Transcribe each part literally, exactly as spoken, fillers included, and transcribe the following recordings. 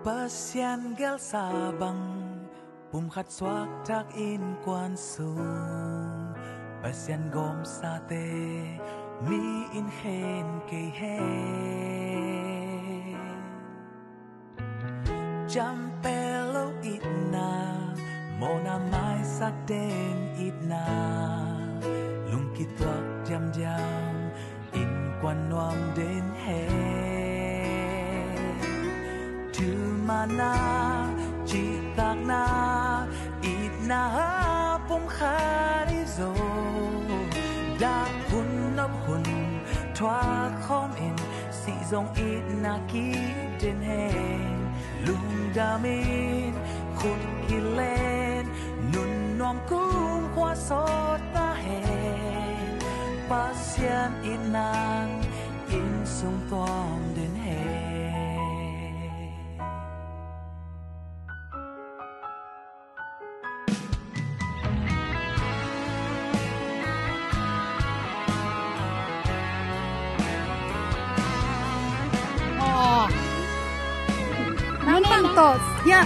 Pasian gelsa bang pumkhat suakthak innkuan sung Pasian gawmsate mi in khen kei hen. Ciampel lo itna, mawhna maisak den itna, lungkituak diamdiam innkuan nuam den hen. Thumana, cihtakna, itna a pumkhat hi zaw, dah hun nop hun thuak khawm in, sih zong itna kip den hen. Lungdam in, khut kilen, nun nuam kumkhua sawt ta hen. Pasian itna in sung tuam den hen. Nang bang tawh, ya.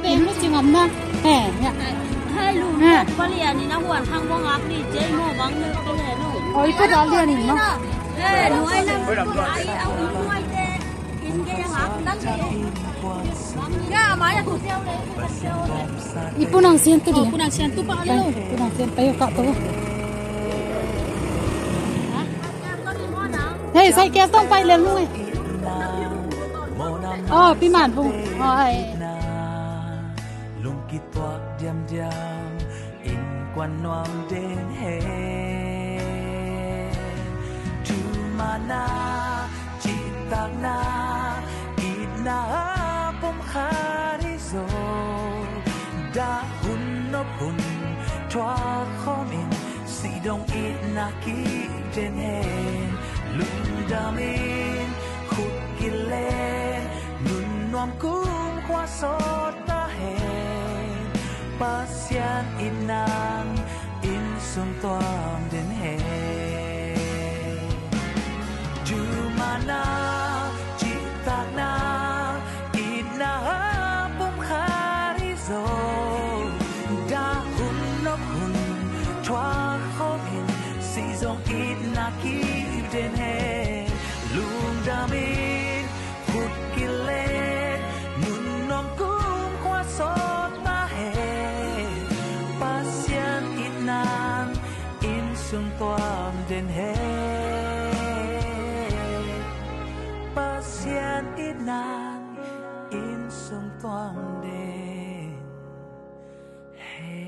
Ih, nu ci ngam na. Eh, ya. Hai lu, palian in a huan hang bawng ak ni, jei mo bang ne palian nu. Oh, i put a lian in ma. Eh, nu ai na, ai au in nuai te. In ge yang ak nang ge. Ya, ma ya tu. I Pu Nang Sian tu dia. Pu Nang Sian tu pa lo. Pu Nang Sian pa yo ka tu. Hei, sai kia tong pai le lu. Oh, Pi Man Vung. Oh, ai. Lungkituak diamdiam innkuan nuam den hen. Thumana, cihtakna, itna a pumkhat hi zaw, dah hun nop hun thuak khawm in, sih dong itna kip den hen. Lungdam in, khut kilen, nun nuam kumkhua sawt ta hen. Pasian itna in sung tuam den hen. Thumana, cihtakna, itna a pumkhat hi zaw, dah hun nop hun thuak khawm in, sih zong itna kip den hen. Lungdam in, khut kilen, nun nuam kumkhua sawt ta hen. Pasian itna in sung tuam den hen. Pasian itna in sung tuam den hen.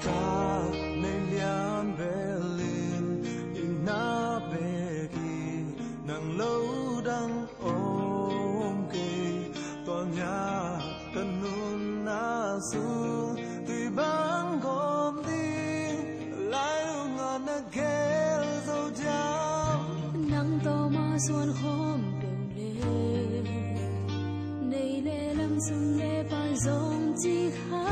Ka nei lian belin, i na beki nang lo dang om kei, tua nia ka nunna sung tui bang gawm ding, lai lungah na gel zo diam. Nang tawh ma suan khawm peuh le, nei le lam sung le pai zong ci kha.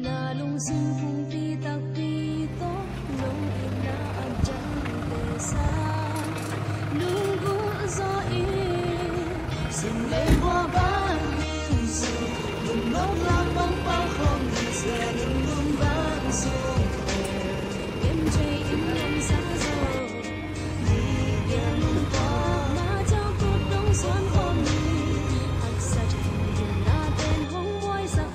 Na lungsim phungpi takpi tawh lungkimna a dang pesa. Lunggulh zaw in, sum lei bua bangin sum, lungnuam lak bang pau khawm ding sia, lungnuam bang sum. Em thei in lungsa zaw. Ni gen lungkua ma, cau kut dong suan khawm ni. Haksat hong gimna ten hong buaisak.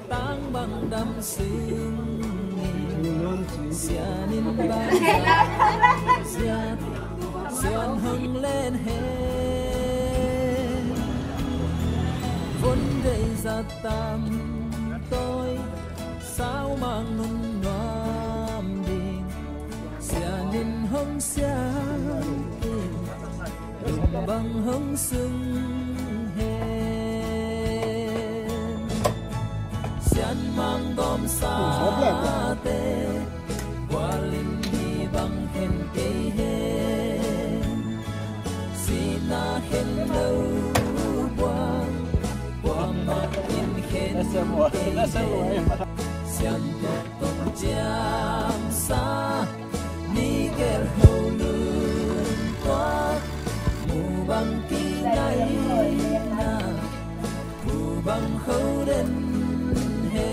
Tang bang dam sing, sian in bang sian, suan hong len he. Von dei zat tam toi, sau mang nun nuam ding, sian in hong sian in, bang hong sung hen. Sian mang gawm sate, bual in hi bang hen kei hen. Sina hen lo bual, bual mak in hen kei hen. Sian tok tung ciam sa, ni kel ho lum tua, mu bang kinai na, mu bang ho den he.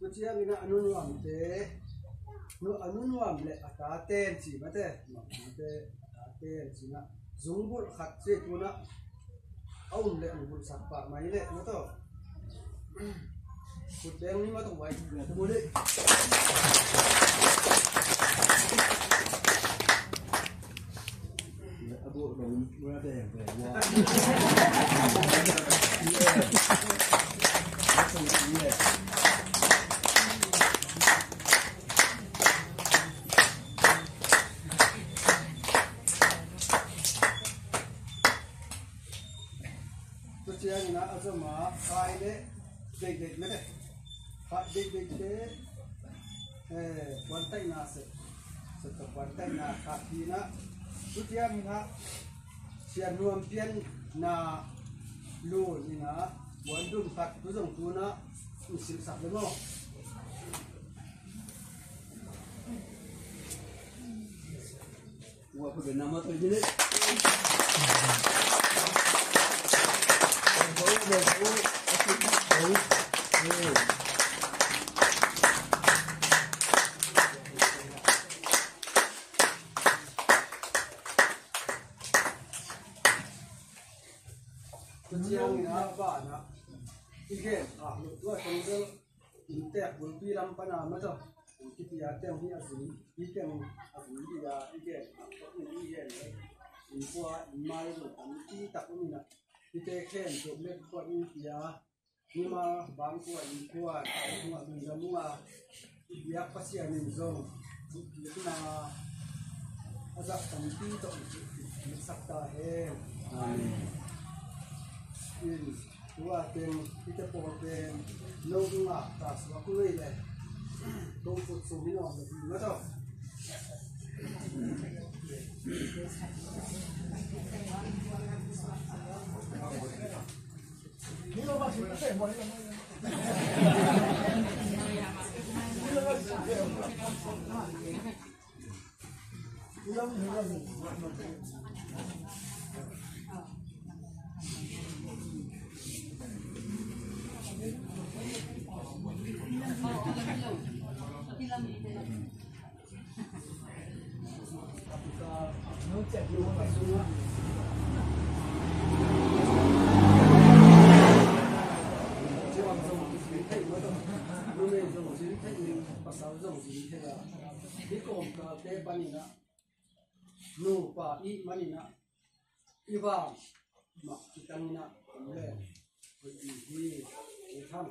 Tua ciangin a nunuamte, nu, a nunuam le a taten ci mate, nuamte a taten ci na, zungbulh khat ci tu na, a um le zungbulh sak pah mai le, na to. Kut beng ni ma tong wai, na to mu ni. Tua ciangin a zom a, kai le deih deih mete. Khat deih deih te, eh, puantaihna se, se tua puantaihna khat hi na. Tua ciangin a, sian nuam pianna lun in a, puan dum khat tu zong tu na, in silhsak le maw. Hang in a ban ah i gen a lut tua teng bel inntek bulpi lam pan a ma tawh kipia teng hi a zin hi teng a zin hi a i gen a tua in i gen le in kua in mai zong tampi tak um in a hite khen tuk let kua in pia. Mimal bang kua in kua, kua in dam uh a, biak Pasian in zong, na a zak tampi tawh in sak ta hen. Amen. In, tua teng, hite pawl pen, no ding a, ta suak uh lei le, kong kut sum in awm le ding a tawh. Pasal zong zin thei a, i kawmkalte panin ah nupa i hih manin ah i vang mah kitangin ah om le hoih ding hi. I thang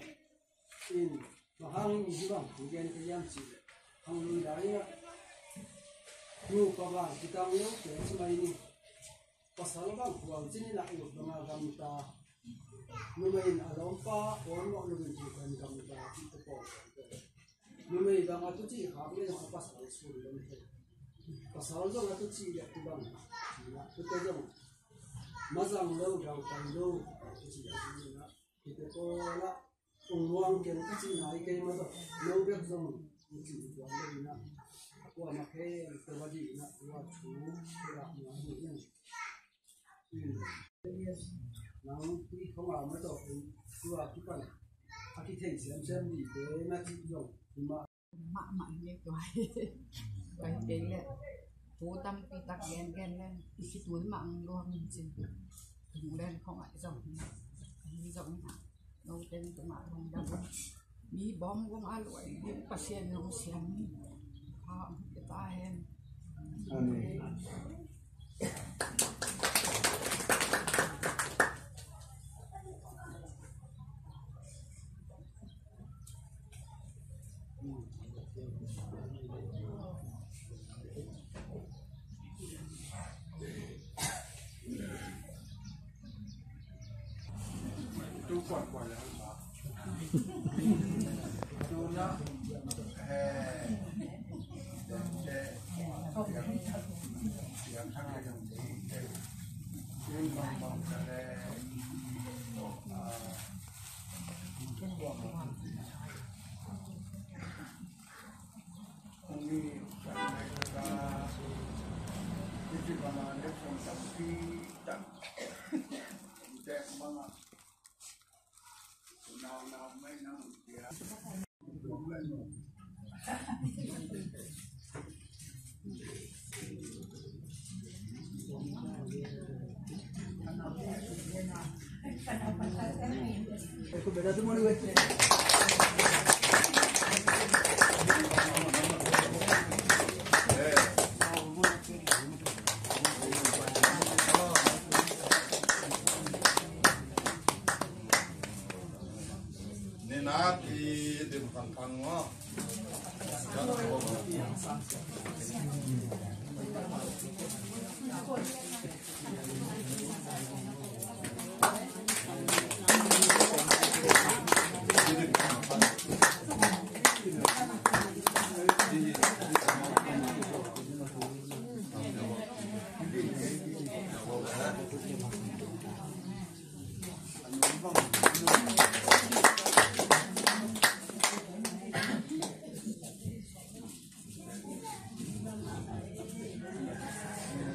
in bang hangin hih bang i gen ka hiam cih leh, hang lui lai in ah nupa vang kitang lo kei ci mai ni. Pasal bang khualzin in ah ut bang a gamta, numei in a lawmpa awn mawh loin ut bang gamta cihte pawl. Numei bang a tucih khak leh zong a pasal sun lem thei. Pasal zong a tucih leh tu bang, tute zong mazang lo, daupai lo a tucih a tucih a, hite pawl ah ung muang ken ka cihna hi kei mah tawh, no bek zong tucih tuan lo in ah, a kuamah khempeuh a dih in ah, tua thu thu lak nuam hi in. Nang tui thong a ma tawh tua kipan a kithei siamsiam dihte na cih zong hi mah. Mahmah hi tua hi. Tua hi kei le thu tampi tak gengen le i khitui mah ang luang in cin. Tung len khong ah zong hi zong hi. No teng tungah lungdam. Mi bawm kong a luai ding Pasian zong siam ni. Pha om hi ta hen. Amen.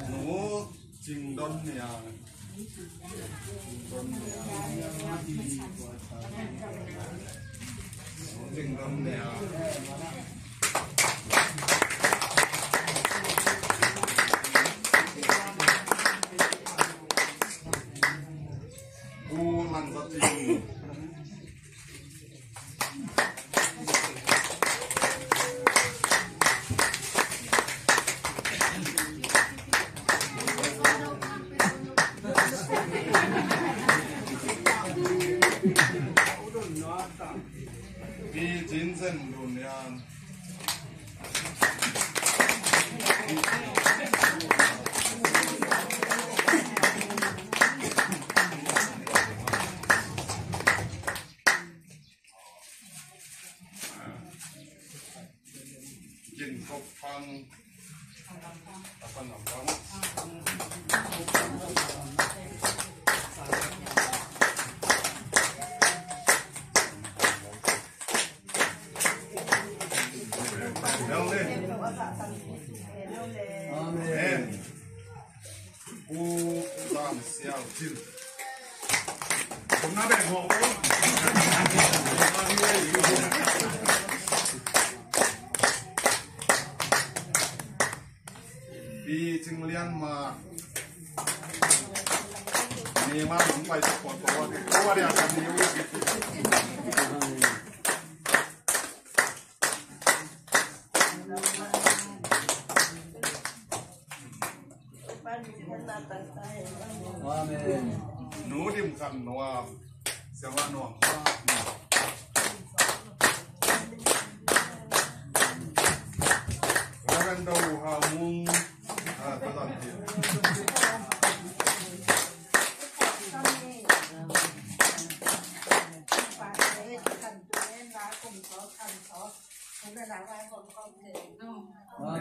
Nu Cingdon Niang. Cingdon Niang. Cingdon Niang. Pu Thang, a thang ngam thang. Amen. Pu Zam Sial Cin. Kum na bek mawk. Pi Cing Lian Ma. Ni ma nong pai sa pot pot. Tua dia kan ni. Amen. Nu Dim Khan Nuam, Siama Nuam. Reverend Dau Ha Mung, ah, Talan Dim.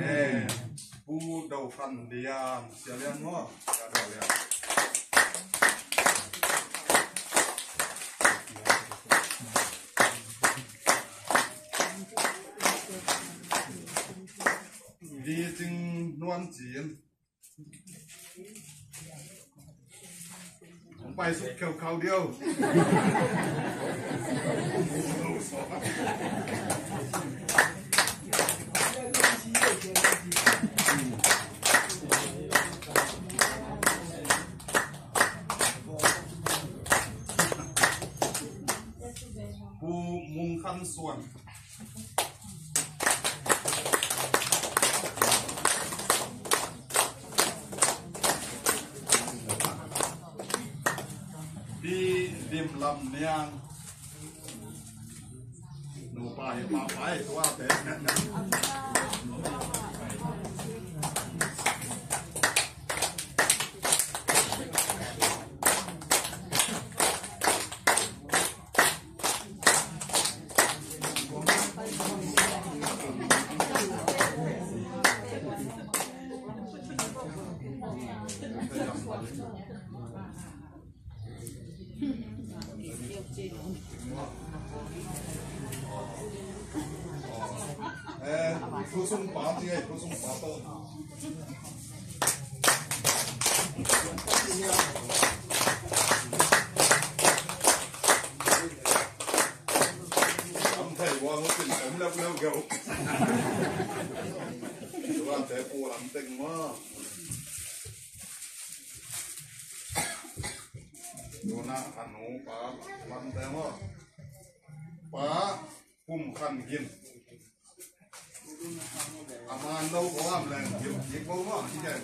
Eh, Pu Dau Khan Lian, Sia Lian maw? Sia Dau Lian. Pi Cing Nuan Cin. Pai suk kheu khau diau. Pu Mung Khan Suan. Pi Dim Lam Niang. Nupa hi pa pai tua te. Eh, khua sung pa ci, eh, khua sung pa tawh. Tam thei ua, nguk in tam leu leu geu. Tua te pu lam teng ma. Tua na hanu pa lam teng ma. Pa Pum Khan Gin. A man lo ko am leng gim gik ko ma, ci dai.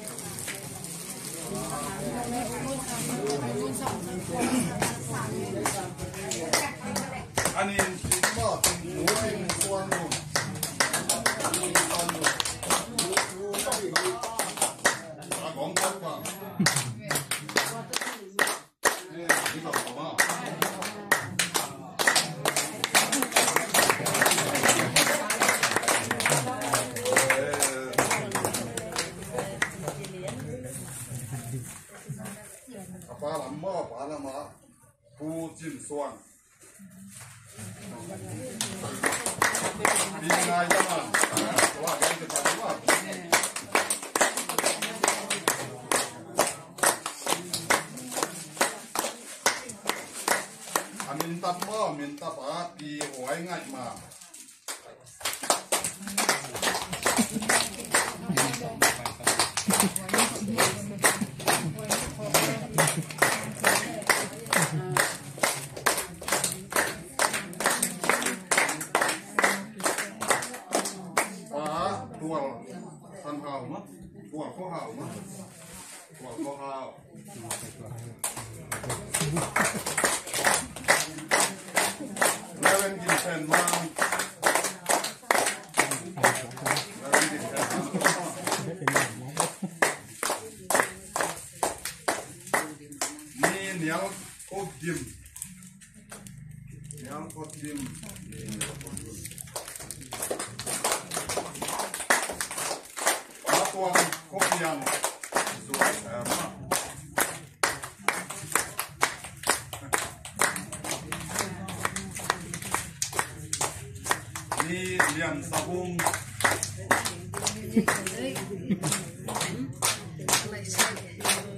Ani in ci ma, nu in suan nu. A gong tak pa. A pa lam maw, a pa lam ah, Pu Cin Suan. A min tap maw, min tap a, Pi Huai Ngaih Ma. Pa Tual San Hau ma, Tual Ko Hau ma, Tual Ko Hau. Reverend Gin Sen Mang. Reverend Gin Sen Mang. Ni Nial Ko Gim. Nial Ko Gim. Ni Nial Ko Gim. Tuang Khua Piang, Zuai Sam. Ni Lian Sa Bung.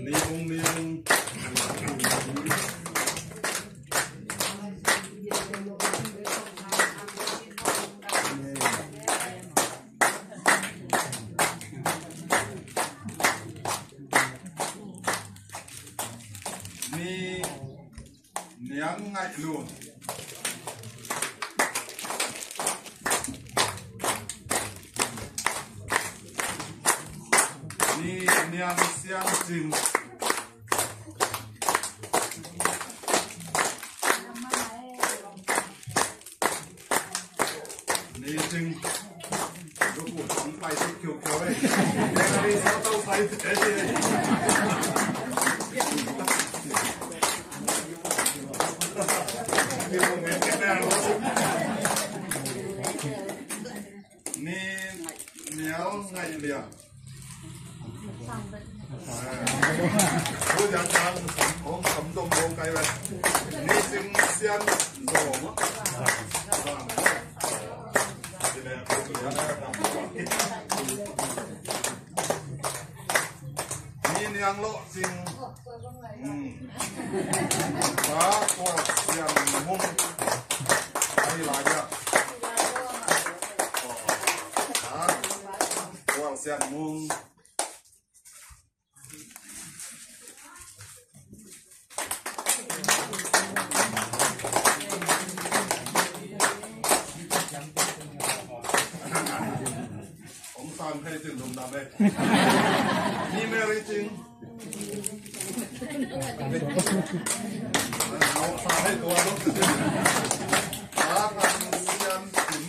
Ni Ung, Ni Ung. Ni Niang Ngaih Lun. Ni Niang Siang Cing. Ni Cing. Lu ku tang pai sik kiu kiu ei. Ni sa tau pai sik ei. Ni Nial Ngaih Lian. Ni Niang Loh Cing. Hmm. Pa Kual Sian Mung. Ai lai ah. Pa Kual Sian Mung. Hong sang thei cin lum dam e. Ni Mary Cing. Hong sang thei tua lum. Sa Thang Siam Kim.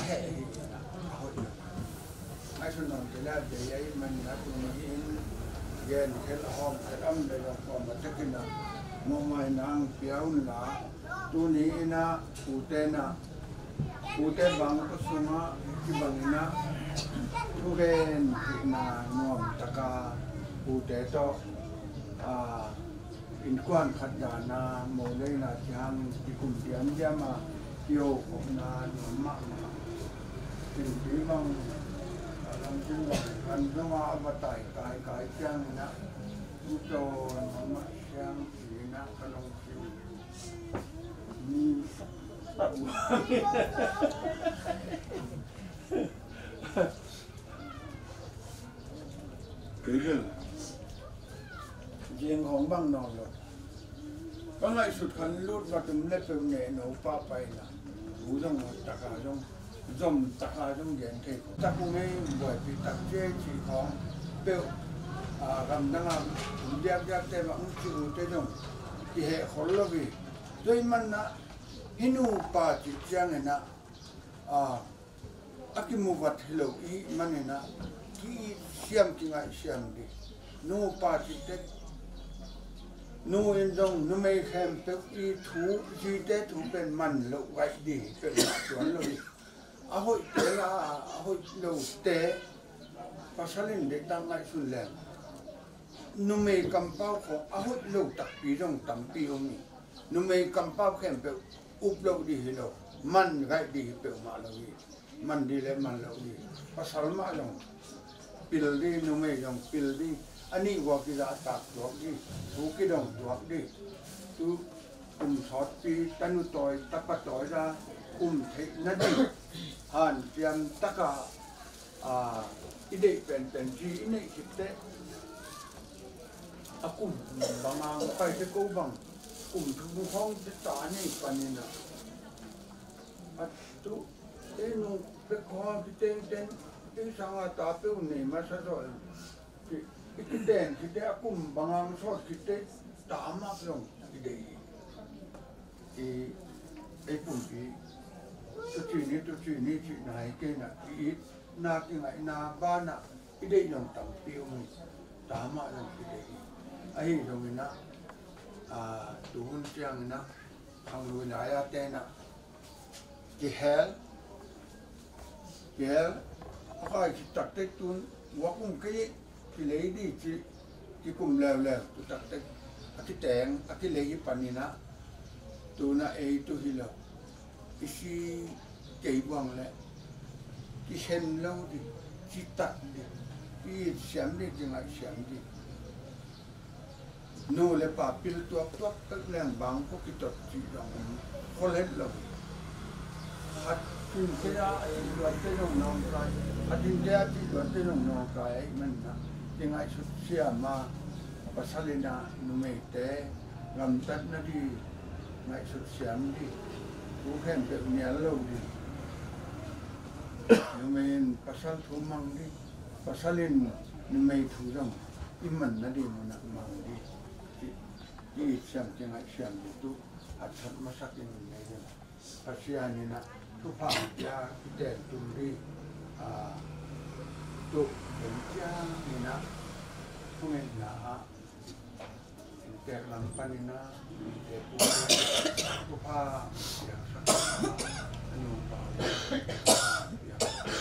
Heh hi in a, a hoih lo. Ngaihsun nawn kei leh a bei ahih manin a, tuni in gen khel a hawm khel a om leh zong kuamah tekin a, mawhmai nang pia un la, tuni in a, ute in a, ute bang ko sungah kibang in a, thugen theihna nuam taka ute tawh, a, innkuan khat dana moleina ciang kikum diamdiam a, kihopkhopna nuam mahmah. Sinpi bang, a lam sin bang, kan zong a va tai kaikai ciangin a, uto mama siang si in a, ka lungsim ni tak. Kei bel. Zing hong bang nawn lo. Ka ngaihsut khan lut va tum le peuh neh no pah pai na. U zong taka zong, zom taka zong gen thei ko. Tak u mei buaipi tak cia ci khawng peuh, a, gamdang a um diakdiak te mah um ci u te zong kiheh khol lo hi. Tua ahih manin a, hih nupa cih ciangin a, a, a kimu vat hi lo i hih manin a, ki-it siam, kingaih siam dih. Nupa cihte, nu in zong numei khempeuh i thu, zite thu pen man loh gaih dih hi peuhmah tuan lo hi. A hoihte la, a hoih lote, pasal in deihtak ngaihsun leng numei kampau khawng a hoih lo takpi zong tampi om hi. Numei kampau khempeuh up loh dih hi lo, man gaih dih hi peuhmah lo hi. Man dih le man loh dih. Pasal mah zong pil dih, numei zong pil dih. A nih gua kizahtak tuak dih, thu kidong tuak dih. Tu kum sawtpi, tanu tawi, tapa tawi za kum theih nading hanciam taka, a, i deih penpen ci i neih khit teh, a kum bang a pai te ko bang, kum thum khawng te ta nei panin a, a tu, ei nu pek khawng kitengteng, ei sanga ta peuh nei masa zaw. I, i kiten khit teh a kum bang a sawt khit teh ta mah zong i deih hi. I, ei pumpi, tuci ni, tuci ni cihna hi kei na, i itna kingaihna banah i deih zong tampi om hi. Ta mah zong i deih hi. Ahi zongin a, a, tu hun ciangin a, khanglui lai a ten a, kihel, kihel, a khai khit tak teh tun, ua kum kei, kilei dih ci, kikum leuleu, tu tak teh, a kiteng, a kilei hi panin a, tun a ei tu hi lo, i si kei buang leh, kikhen lo dih, citak dih, ki-it siam dih, kingaih siam dih. Nu le pa pil tuaktuak pek leng bang ko kitot cih zong om khol het lo. A tinte a cih luatte zong nawngkai, a tinte a cih luatte zong nawngkai ahih manin a, kingaihsut siam a, pasal in a numeite gamtat nading ngaihsut siam dih, thu khempeuh nial lo dih. Numei in pasal thu mang dih, pasal in numei thu zong i man nading munah mang dih. Ki, ki-it siam, kingaih siam dih tu, haksat masak in nei dih. Pasian in a thupha pia kiten tum dih, a, tu, beng ciang in a thungetna ah, inntek lam panin a, inntek pu, thupha piaksak a, a nupa piaksak a,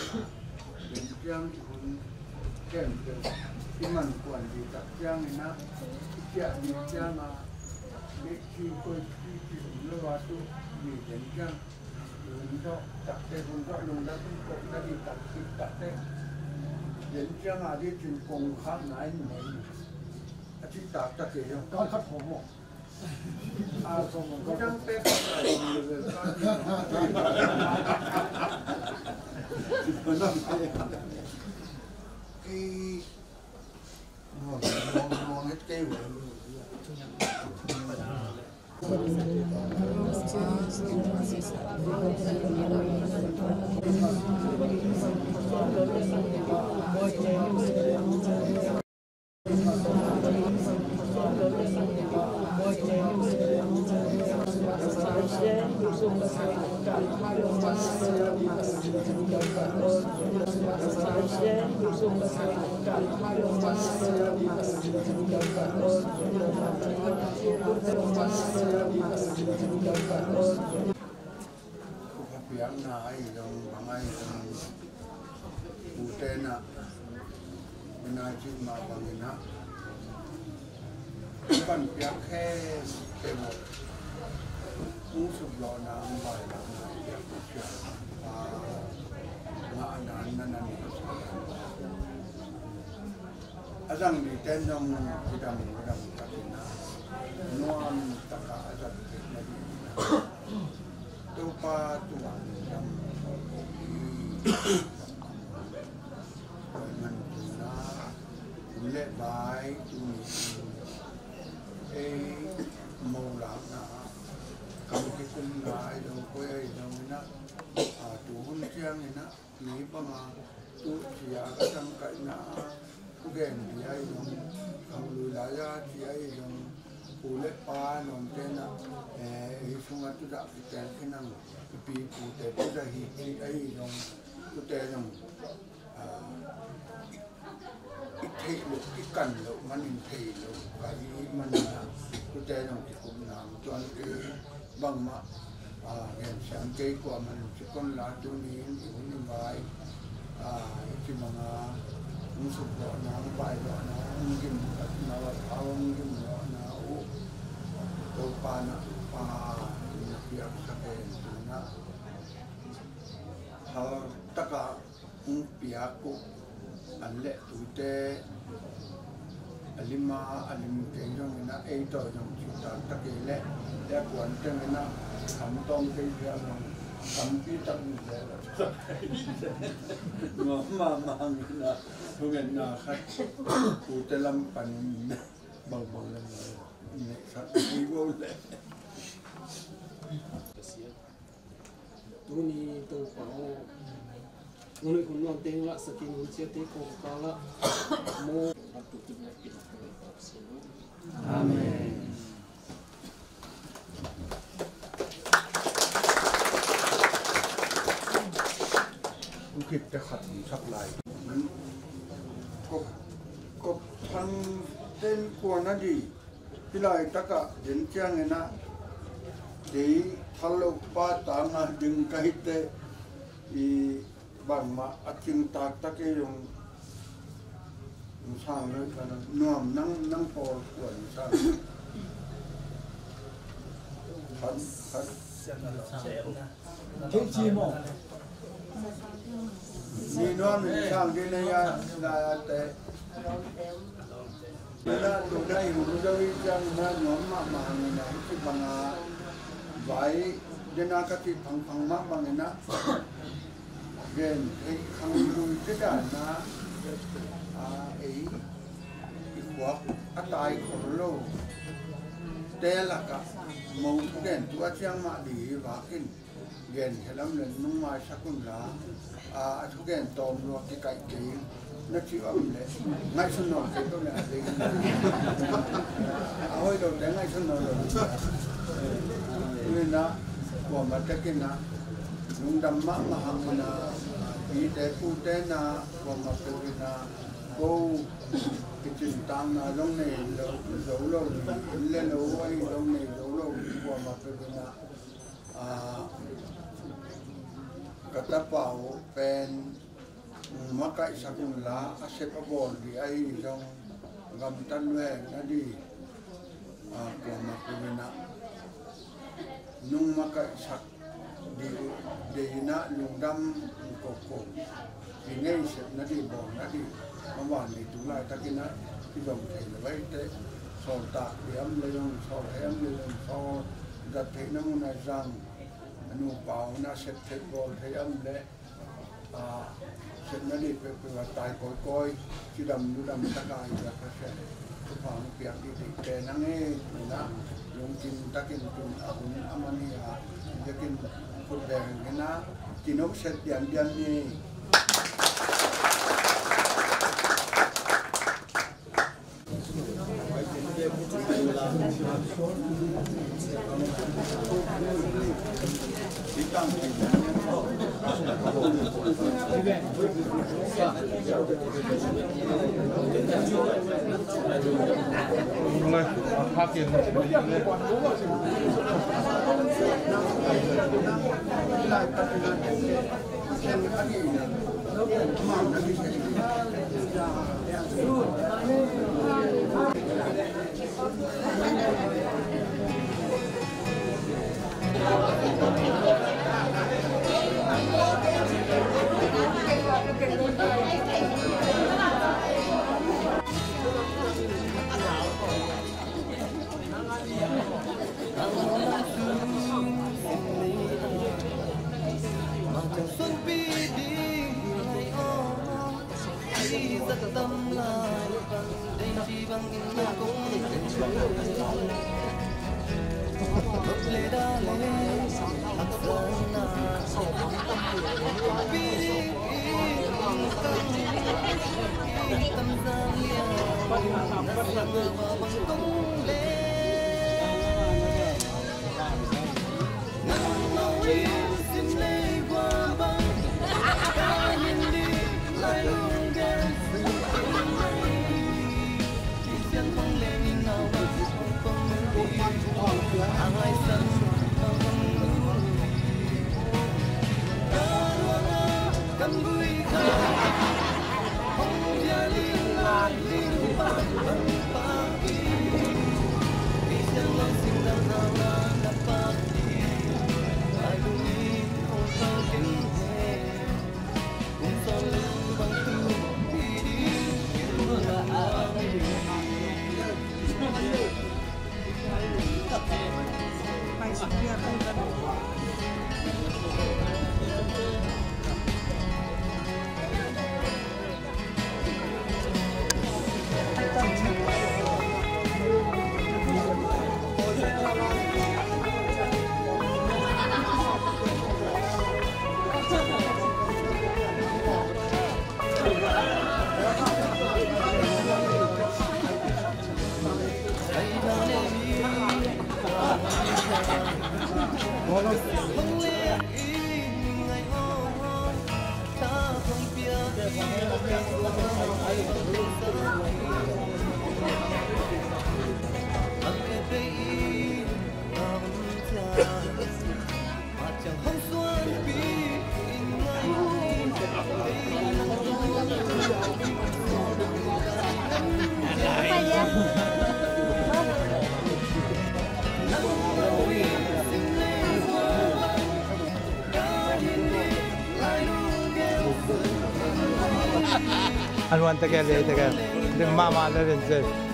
beng ciang i hun khempeuh i man kuan dih tak ciangin a, i ciah dih ciang a, i ci koi ci ci um lo a tu, mi beng ciang hun tawh takte, hun tawh lungdam in kop na dih tak cih takte, beng ciang a dih cin kong khakna in mei. A cih taktak kei zong. Kan khat khawng maw? A, khawng maw? Midang pek a khawng level kan. Kei, nuam, nuam, nuam het kei uh. Khuapiakna ahi zong, bang ahi zong, ute na, mina cih mah bangin ah, panpiak khempeuh, hong suklawhna, hong bailawhna, piak, piak, ah, ngahna, na, na, na. A zang nite zong kidam, kidam takin ah, nuam takin a zat theihna dingin ah, Topa tungah lungdam ko hi. Koi man tuna, hun le vai tuni in ei molakna ah, kam kikumna ahi zong, koi ahi zongin ah, a, tu hun ciangin ah, mi banga tu sia ka tangkaihna, thugen ding ahi zong, khanglui lai-a ci ahi zong, pu le pa lawmte na, eh, ei sungah tuzah kiteng khin ang, i pi i pute tuzah hi ci ahi zong, tute zong, ah, i theih loh, i kan loh manin thei lo ka hih manin ah, tute zong kikupna hong tuan kei, bangmah, ah, gensiam kei, kuamah in ci kon la, tuni in i hun i vai, ah, i ci banga hong suklawhna, hong bailawhna, hong gimlawhna, hong gimlawhna uh Topa na, pa na piaksak hen. Tuna hal taka hong piak uh an le tute, a lima, a lim kei zongin ah, ei tawh zong ci taktak kei leh, ei a kuan tengin ah, kam tawm kei zia zong, tampi tak ni leh, nuam mahmah hangin ah, thungetna khat ute lam panin bangbang lam neihsak hi bo leh. Tuni Topa aw, hun hoih hun nuamte hong lahsak in, hun ciate kawmkal ah maw. Amen. Ukip te khat hong sak lai. Kop, kop thang ten kuan a di. Hih laitakah den ciangin ah, kei thal lo pa tanga ding ka hite, i bangmah a cing taktak ei zong, sang lo i ka nuam nang, nang pawl kuan sang. Khan, khan. Kei ci maw? Ni nuam in sang ding na ya, na ya te. Nana tu na i hun zo i ciang na nuam mahmah hangin ah, hih ci banga vai dena ka cih phangphang mah bangin ah, gen ei khanglui te dan na, a, ei i khuak a tai khol lo te lakah mo gen tu a ciang mah di hi vakin. Gen khe lam le nung maisak un la, a, a thugen tawm lua kikaih kei na cih om le, ngaihsun nawn kei ko le a ding. A hoih lote ngaihsun nawn lo. Ui na, kuamah tekin ah, lungdam mahmah hangin ah, pite pute na, kuamah peuh in ah, ko, kicingtakna zong nei lo, zo lo, inn le lo ahi zong nei zo lo, kuamah peuh in ah, a, ka tapa uh pen makaihsak un la, a sep a bawl ding ahi zong gamtat lua hen a di, a, kuamah peuh in ah nung makaihsak ding uh deih in ah lungdam kokko. I ngeisepna dih, bawlna dih, a van dih tu laitakin ah i zom thei lo ahi teh, sawltak dih om le zong, sawl hei om le zong, sawl zat theihna mun ah zang, a nupa un ah sep thei bawl thei om le, a, sepna dih peuhpeuh ah tai kawikawi, cidam ludam taka i zat Pasian thupha hong piak dih deih pen a ngei, tu in ah lungkim takin tun a hun a man hi a, biakinn khut beng in ah, kinoh set diamdiam ni. An wan tegel, le tegel. Dim mama le rin se.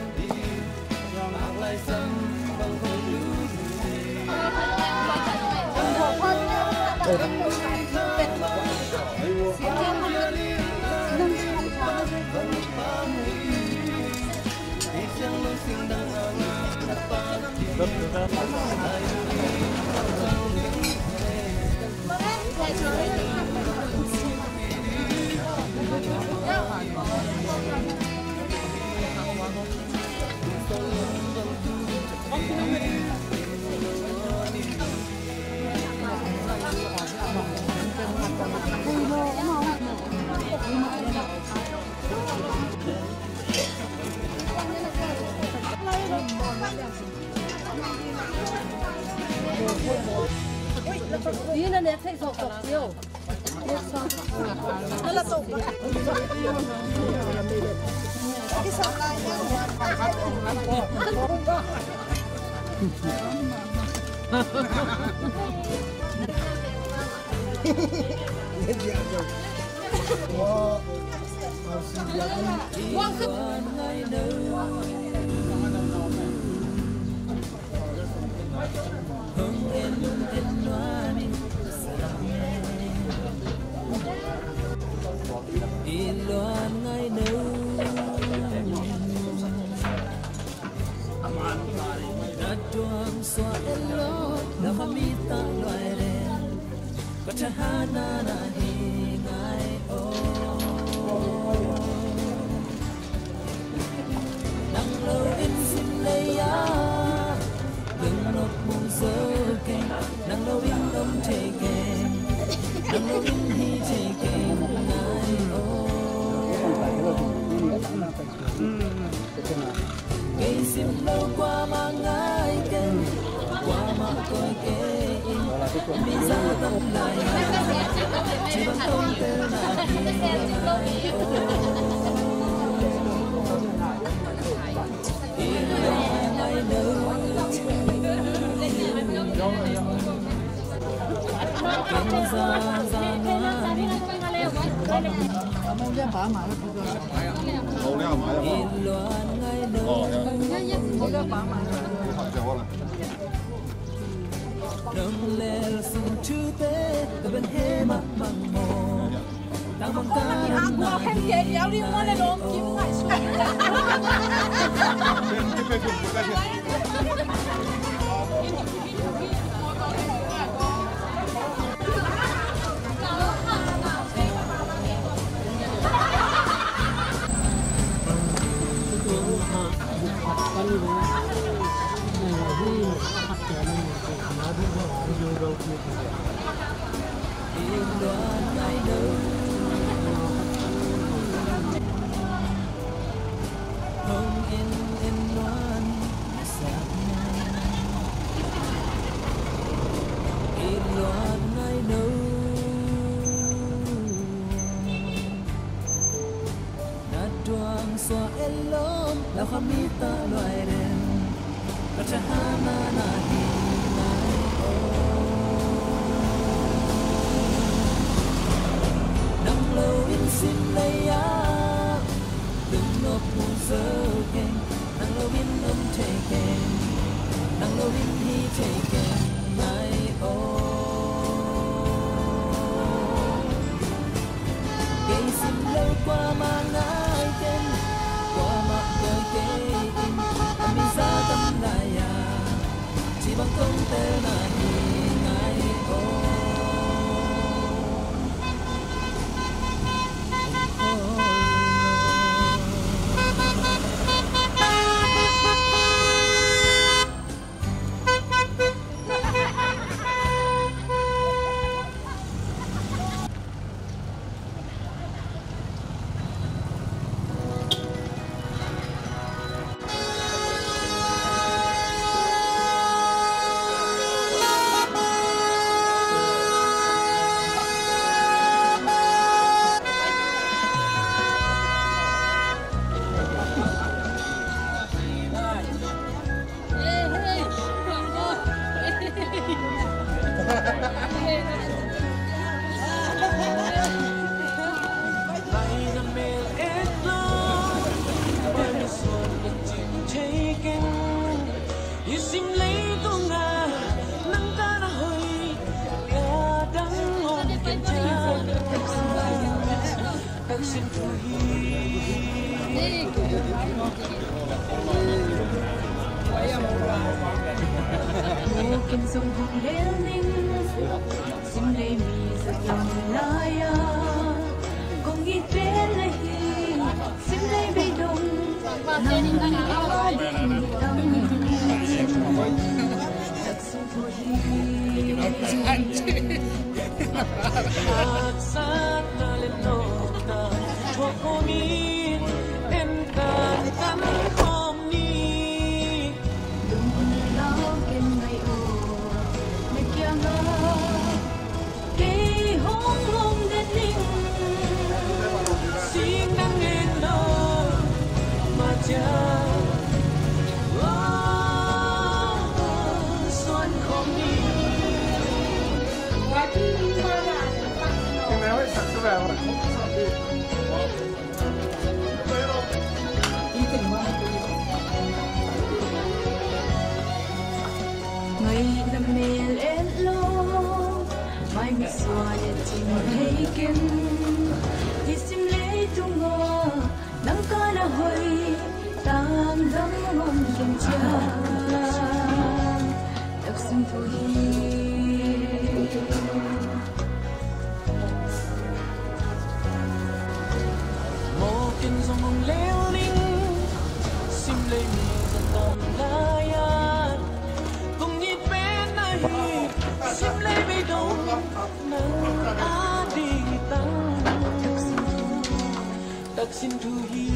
Na tuang sua elom lau kha mi ta luai den. Ka cha hana na hi nai o. Nang lo in sim lei a. Lung nop mu zo keng. Nang lo in om thei keng. Nang lo in hi thei keng nai o. Kei sim lo kuamah ngai keng, kuamah koi kei in, a mi za tam lai a, ci bang kong tel na hi ngai o. Kin sung hong lel ning, sim lei mi za tam lai a, kong it pen na hi, sim lei bei dong, nang a ding tam. Haksatna le nopna thuak khawm in, en kan kan khawm ni. Lungdam lau ken ngai aw, na kiangah kei hong om den ning. Sing nang en lo, ma cia. Ngai na mel et lo, mai mi suan et cing hei ken. Hi sim leitung ah nang ka na hoih tam dang om ken cia. Taksim thu hi. Mawk in zong hong leu ning, sim lei mi za tam lai-a kong it pen ahi, sim lei bei dong nang a ding tang. Taksim thu hi.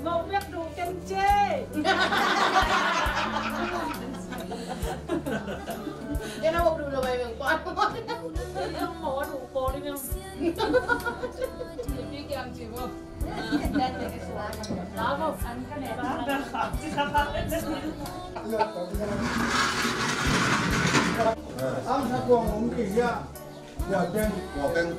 Mawk bek du keng ce. Kena mawk du lo bai meng kuan. Mawk du ko li meng. Pi kiang ci bo. Ang sa kuang ung ki ya. Ya, teng, kuang teng.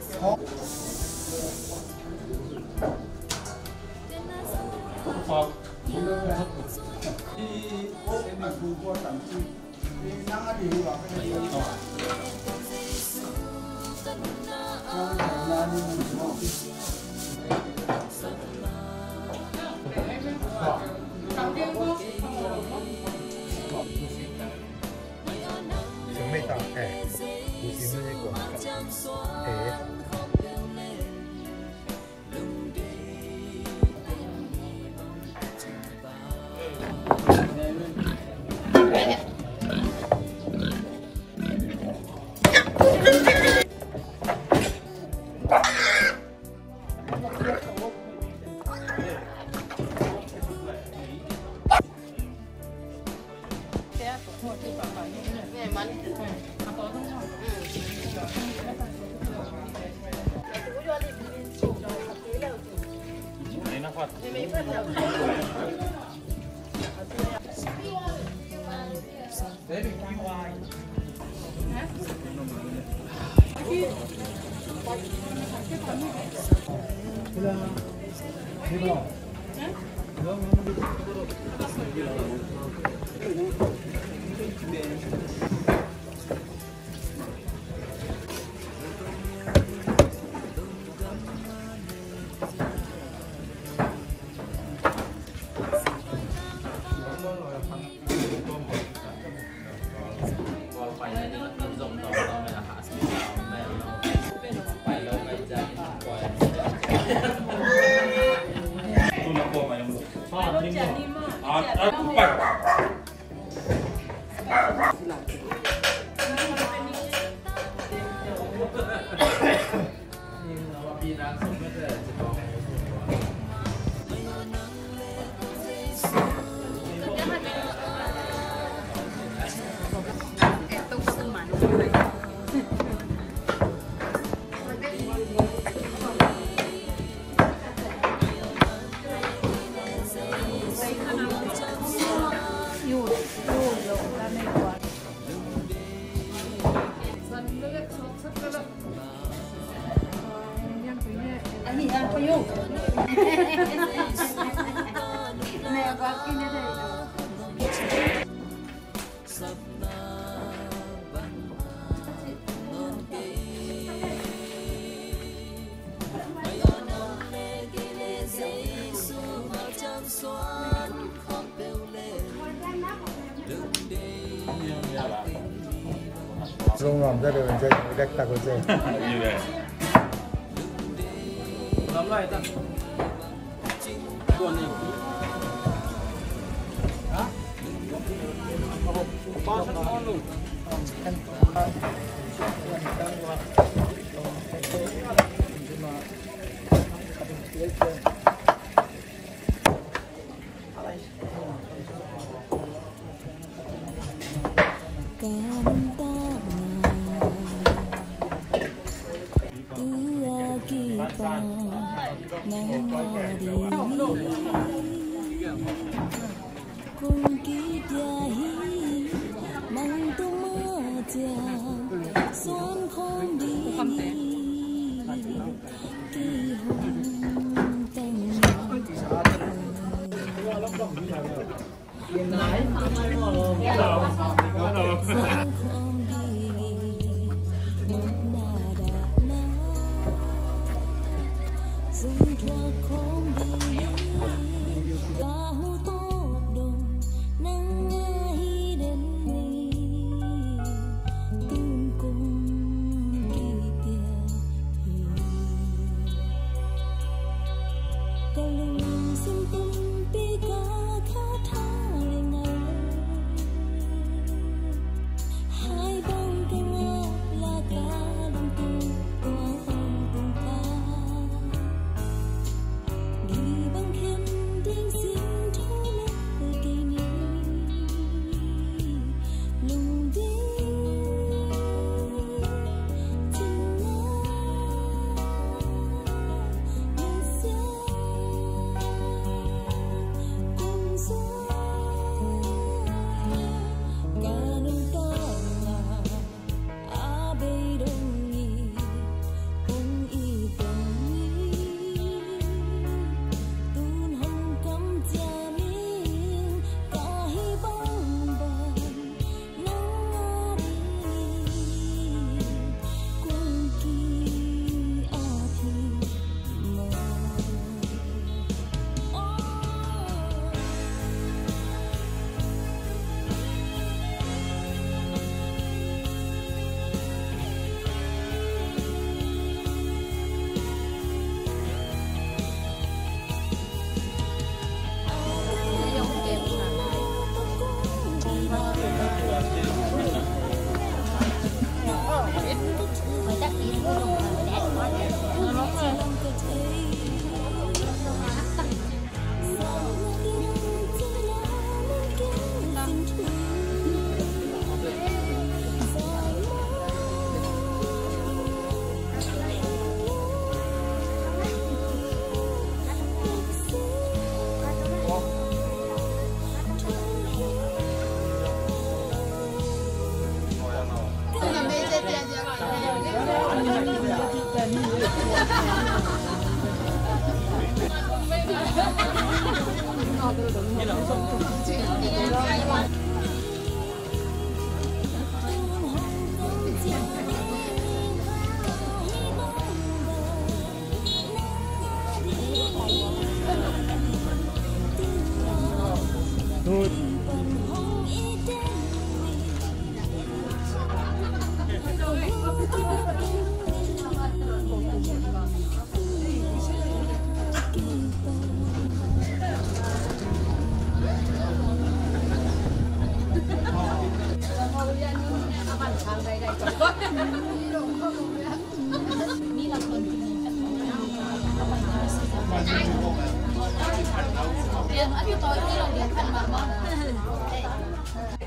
Lungnuam ta deuh in, dek tak uh ci.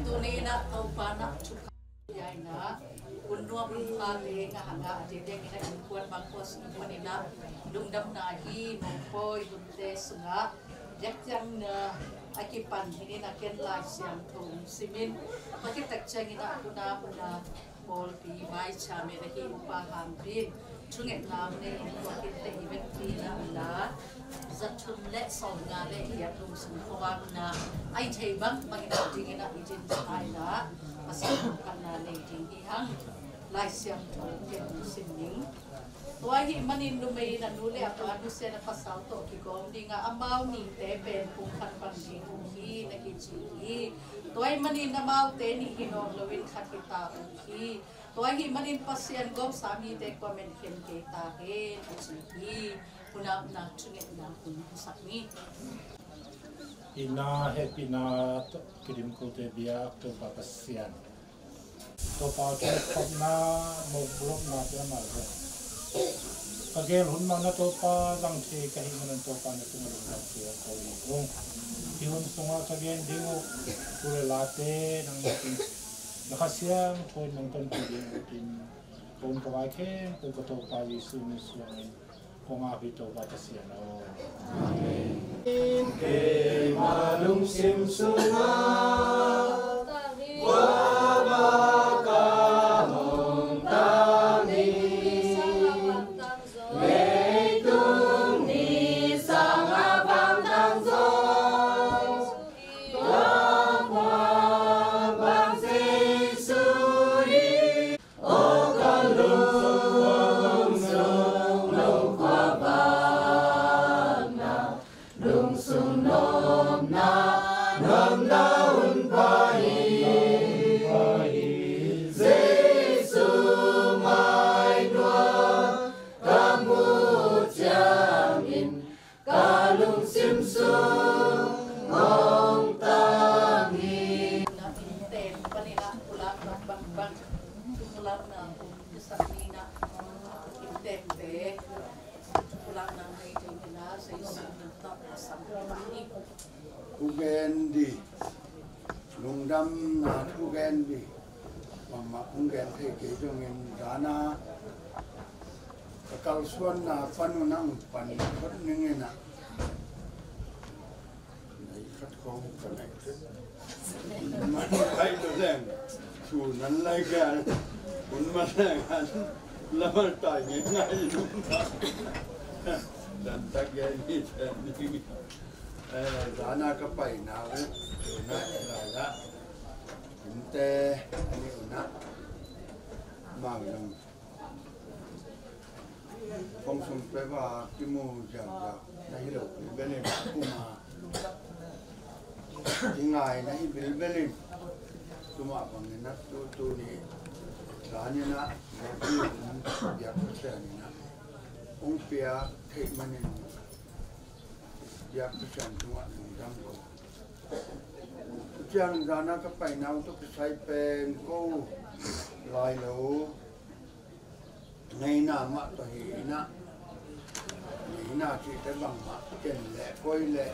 Tuni in ah Topa na thukham, a nuam hun pha le ngah a ngah a, dengdeng in ah innkuan bang khua sung panin ah lungdamna hi. Mawngpawi hunte sungah biakpiakna a kipan hi in ah ken Lai Siangtho hong sim in, a kitak ciangin ah hun a hun a pawlpi vaicha men ahi Upa Ham Pin thungetna hong nei in, tua khit teh i vekpi in ah la za thum le sawm nga le giat lungsung khuavakna a i thei bang bangin a dingin ah i din sa in ah Pasian phatna nei ding hi hang. Lai Siangtho ken hong sim ning. Tua ahih manin numei in a nu le a pa nusia in a pasal tawh kigawm ding a, amau nihte pen pumkhat bang ding uh hi, na kici hi. Tua ahih manin amaute nih hi nawn loin khat hi ta uh hi. Tua ahih manin Pasian gawmsa mite kua men khen kei ta hen, a ci hi. Hun a upna thungetna hun hong sak ni. Itna hehpihna tawh kidim kote biak Topa Pasian, Topa thupha, mawk bulhopna te amah zong ka gel hun mah na Topa zang thei ka hih manin Topa na tungah lungdam thei a ko hi ung. Hih hun sungah ka gen ding uh thu le late nang na Kha Siangtho in nong tonpih ding uh tin, ka hun ka vai khempeuh ka Topa Jesuh min suangin kong ap hi, Topa Pasian aw. Amen. Keima lungsim sungah kua bang ka hong tang hi. Leitung ni sang a vantang zong, tua kua bang Jesuh hi. Aw ka lungsung lo kua bang na, lungsung nopna, nopna hun pha hi. Jesuh mai nuam ka muh ciangin, ka lungsim sung hong tang hi. Na innteek panin ah pulakna bangbang, pulakna hong kisak ni in ah, innteekte pulakna nei dingin ah Jesuh min tawh ka sam hi. Thugen ding, lungdamna thugen ding bangmah hong gen thei kei zongin, zan a ka kalsuanna pan un ah hong pan phot ning in ah, na i khat khawng ka naih thei. Man kai lo leng, thu nan lai gal, hun man lai gal, lamal tai ngei ngai lum ta. Dan tak gen hi ten ding. Eh, zan a ka paina uh, na i lai la. Innte a nih un ah, mau zong kong sung peuh a kimu ziauziau na hi lo bilbel in, kum a kingai na hi bilbel in, tua mah bangin ah tu, tuni zan in ah, na hi biak Pasian in ah hong piak theih manin, biak Pasian tungah lungdam ko. Ciang zan a ka paina uh tawh kisai pen ko lai lo, ngeina mah tawh hi in ah, ngeina cihte bangmah ken leh koi leh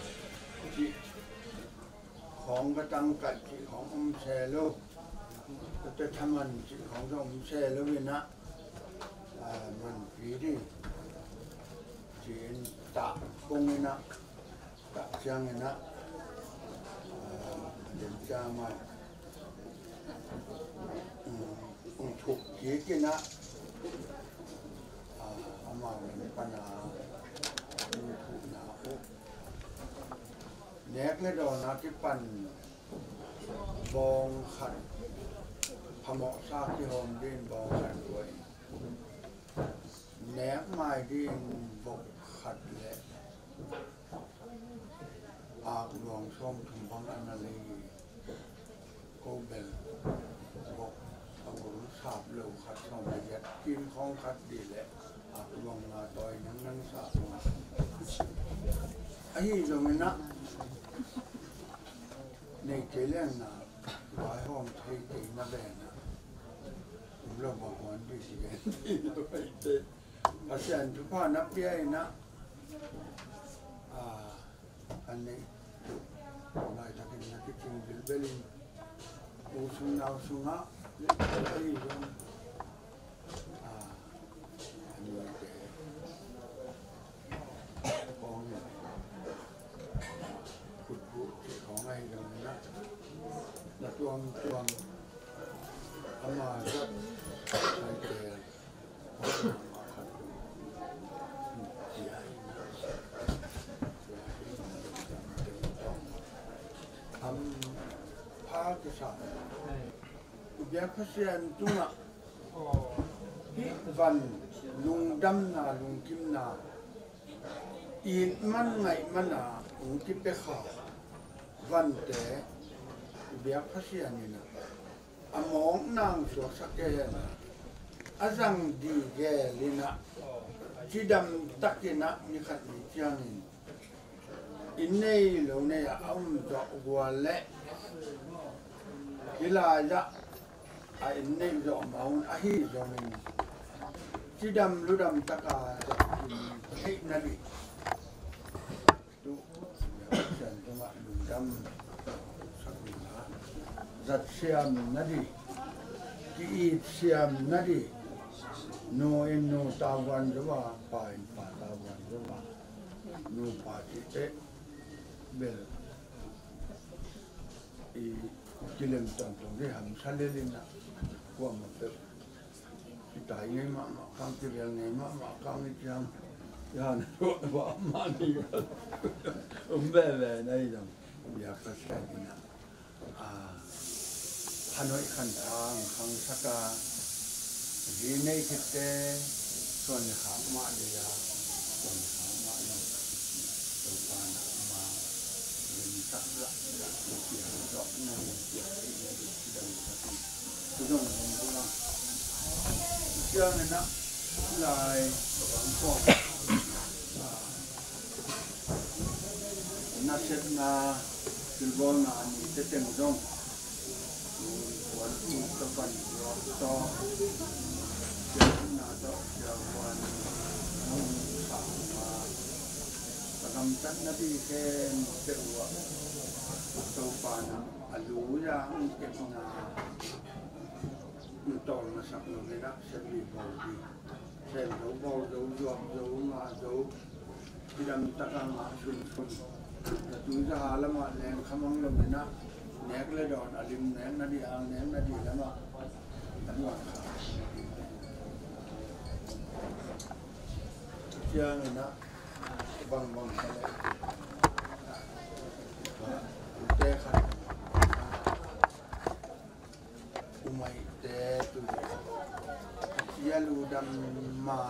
cih khawng, ka tangkaih cih khawng om se lo, ka te thaman cih khawng zong om se lo in ah, ah, manpi ding ci-in tah kong in ah, tah ciangin ah, ah, den ciang mah, um, hong thuk kik in ah, ah, Amau lam pana lungkhuhna uh nek le dawn a kipan bawng khat, phamawhsa kihawm ding bawng khat tuah in, nek mai ding vok khat le ak luang sawmthum bang a na lei hi. Ko bel vok a gol sap lo khat sawm le giat, kim khawng khat dih le ak luang nga tawi nang nang sap. Ahi zongin ah nei kei leng na, vaihawm thei kei na ve na, um lo bang huan dih si gen. Pasian thupha na pia in ah, a, a neih uh laitakin na kicing bilbel in, u sung nau sungah, a, a nuite khawng in, khutbuh cih khawng ahi zongin ah, na tuamtuam ama zat, a khaite am pha kisa. Biak Pasian tungah hih van lungdamna, lungkimna, it man ngaih man a hong kipia kha vante, biak Pasian in ah a mawk nang suaksak kei hen a, a zang dih gel in ah, cidam tak in ah ni khat ni ciangin inn nei lo nei ah a um zawh gual leh, hih lai-ah a inn neih zawh mah un ahi zongin, cidam ludam tak a zat theih nading, tu Pasian tungah lungdam sak ding a, zat siam nading, ki-it siam nading, nu in nu tavuan zo a, pa in pa tavuan zo a, nupa cihte bel i kilem tongtong ding hamsa lel in ah, kuamah peuh kitai ngei mahmah kang, kivel ngei mahmah kang i ciang, i han a tuah mahmah ni kal um veve na hi zong, biak Pasian in ah, a, khan hoih khan thang khangsak a, zi nei khitte suan le khak mah ding a, suan le khak mah lo. Topa na ma limsak zah, limsak zawh na, limsak theih na, limsak dangsak in, tu zong zong zong a. Ciangin ah lai bang kong nasepna, thilbawlna a ni teteng zong, kuan ut ka pan zuak tawh, siavuanna tawh siavuan nong sa uh a, ka gamtatna ding khempeuh uh ah, Topa na a lu-a hong kepna, hong tawlngasak lo in ah, siavuan bawl ding, sem zo, bawl zo, zuak zo, ngah zo, cidam tak a ngah sunsun. Na tui zaha lamah leng khamang lo in ah, nek le dawn a lim nek nading, ang nek nading lamah a duan kha. Ciangin ah bangbang kha le, ute khat, umaite tu a ci a ludam ma,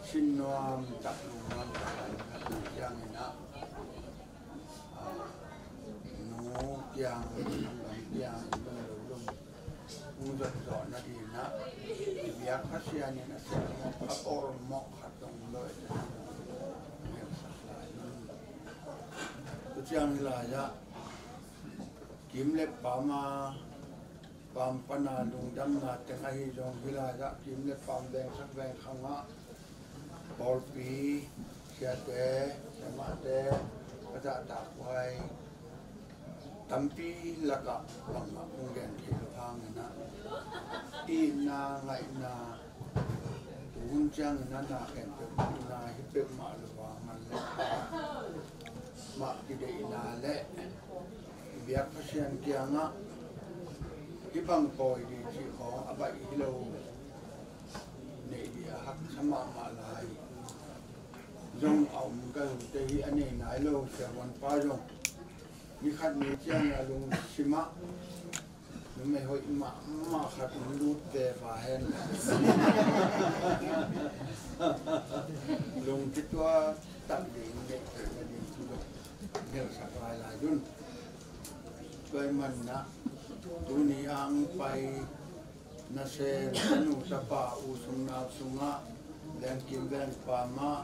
sin nuam tak, lungnuam tak a, a tu ciangin ah, a, nu kiang, lam kiang, lunglo lum hong zot zawh nading ah, i biak Pasian in a sem mawk, a bawl mawk khat zong lo e. Tu ciang hih lai-ah kim le pam a, pam pana lungdamna teng ahi zong, hih lai-ah kim le pam vengsak vengkhang ah pawlpi, siate, siamahte, ka zahtak huai tampi lakah bangmah kong gen theih loh hangin ah, itna, ngaihna, tu hun ciangin ah na khempeuh itna hi peuhmah lo a, man le pa mah kideihna le biak Pasian kiangah hih bang pawi ding cih khawng a baih hi lo, neih ding Haksa mahmah lai zong a om ka hite hi. A nei nai lo siavuanpa zong ni khat ni ciang a lungsimah numei hoih mahmah khat hong lut ve va hen. Lungkitua tak ding, neih theihna ding thu zong hel sak lai lai un. Tua ahih manin ah tuni a hong pai nasem a nu tapa u sung nau sungah lengkim lengpam ah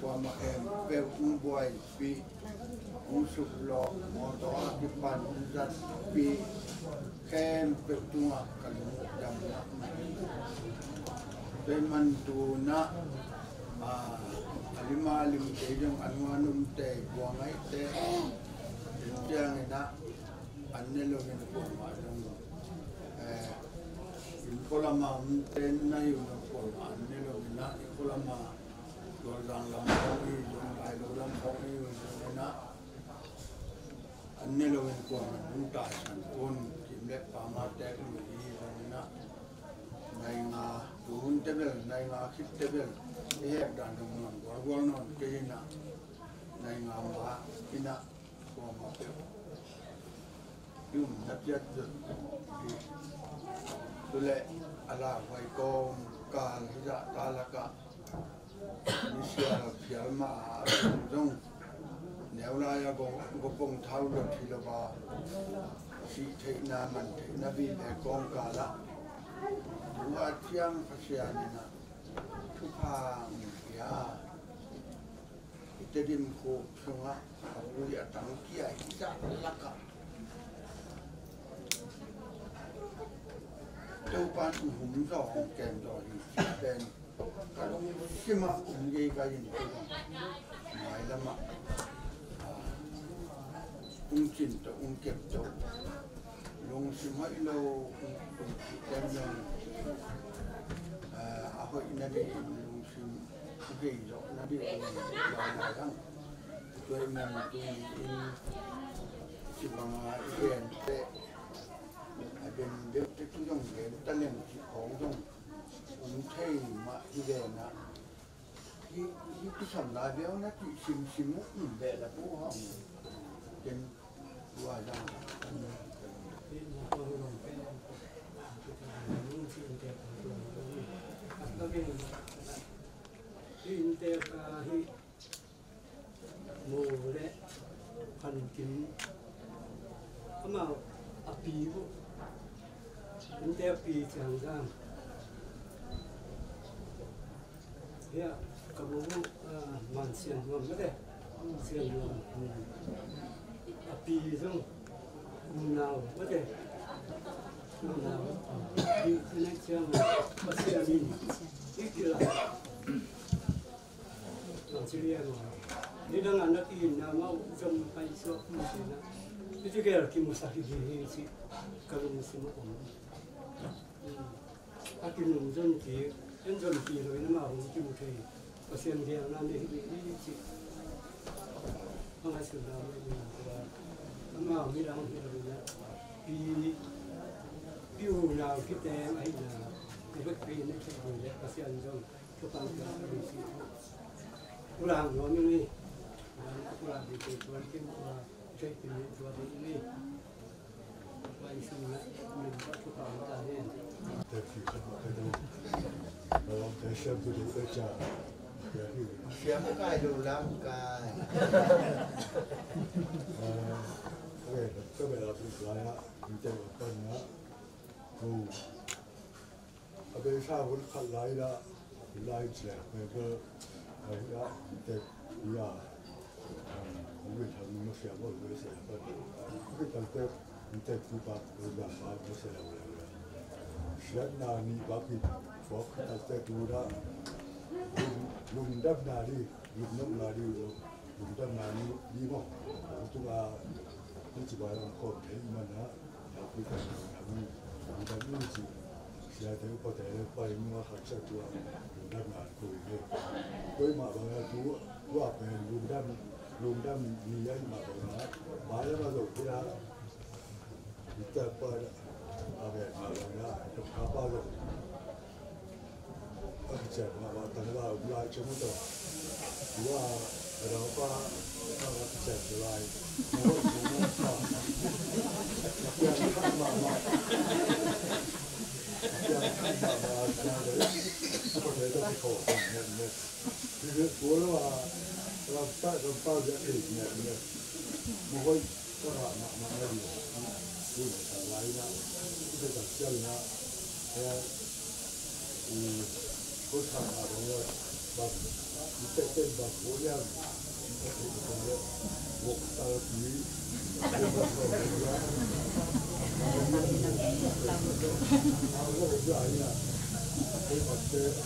kuamah khempeuh hong buaipih, hong suklawh, mawtaw a kipan hong zatpih khempeuh tungah ka lung uh dam mahmah hi. Tua ahih manin tu-in ah, a, a lim a lim kei zong a nu a num tei buang ahih teh, inn ciangin ah an ne loin kuamah zong, eh, inn khualam a omte na hi uh zong kuamah an ne loin ah, inn khualam a Tualzang lam khawng hi zong, Lailo lam khawng hi zongin ah, an ne loin kuamah hong taisan un, kim le pam a teek lui hi zongin ah, nai nga, tu hun tebel, nai nga khit tebel i hek dan zong gualgual nawn kei in ah, nai nga mah in ah, kuamah peuh i umna ciat zot hi. Tu leh a lauhuai kawmkal hi zah ta lakah, misial phial mah a zong neu lai a go, go pong thau lot hi lo a, sih theihna, man theihna vive kawmkal ah, tu a ciang Pasian in ah thupha hong pia. I Tedim khuk sungah a pui a tang kia hi zah lakah, Topa'n hong hum zaw, hong kem zaw hi cih pen ka lungsim ah um geigai in, tu zong mailam ah, ah, hong cin to, hong kem to, lungsim hoih lo, hong, hong cih pen zong, ah, a hoih nading in lungsim hei zawh nading lai lai hang. Tua ahih manin tuni-in ci banga i gen teh, a den deuh teh tu zong gen ta leng cih khawng zong om thei mah hi ven ah. Hih, hih kisam lai beuh na cih simsim uh, um, behlap uh hang. Ken Mu le Phan Kim, amau a pi uh, innte a pi ciang zang. Hia, ka bu, ah, Man Sian Nuam mate. Sian Nuam, hmm. A pi zong, Unau mate. Unau. Pi, pi na ciang, Pasian in i kila. Nang ci lian ua. Ni dang a na ki na mau zom pai suak mu ci na. Ni ci gel kimusak hi hi ci. Ka lungsim a om. Hmm. A kinung zon ki, en zon ki lo in amau hong kimu thei. Pasian gel na ni hi hi ci. Hong a sun na mai ni na tua. Amau midang hi lo in a. Pi, pi Unau kiteng ahi na. Pi bek pi na ki lo le Pasian zong. Ka pang ka pi ci. Ulang lo ni ni. Ulang di ke tuan kin ua. Ke pi ni tua di ni. Siam kai lo lam kai. A beisa hun khat lai dah, lai ciah, pai bel, ai dah, tek, ya, um, ui, thang, ma sia, ma ui, sia, ma ui, thang, tek, tek, tu pa, ui, ya, pa, ma sia, ui, ya. Siat na ni pa, pi, fok, thang, tek, tu dah, lum, lum dap na di, lum dap na di, lum dap na ni, di mo, tu a, tu ci ba, lam kop, thei, man, ha. Lungdam in ci, siate upate le pai nung a khat ciat tua lungdam ngan ko hi. Koimah bang a tu, tua pen lungdam, lungdam ni a hih mah bang a, mai lam a zong hi a, i ta pa a ven mah bang a, ka pa zong. Cek mahmah tang la um lai cem uh tawh. Tua a dang pa tang a cek lai. Mawh mawh mawh mawh. A piang khat mahmah. A piang khat mahmah a piang khat. A piang khat mahmah. Tua lo a lampa lampa biak kei biak biak. Mawh hoih. Ka rah mahmah na ding. Ui, ka lai na. Ute tak ciang na. Eh, ui, ko thak na dong ya. Bang, ute ten bang ko ya. Ute ten bang ko ya. Wok tal pi. Ute ten bang ko ya. Ute ten bang ko ya. Ute ten bang ko ya.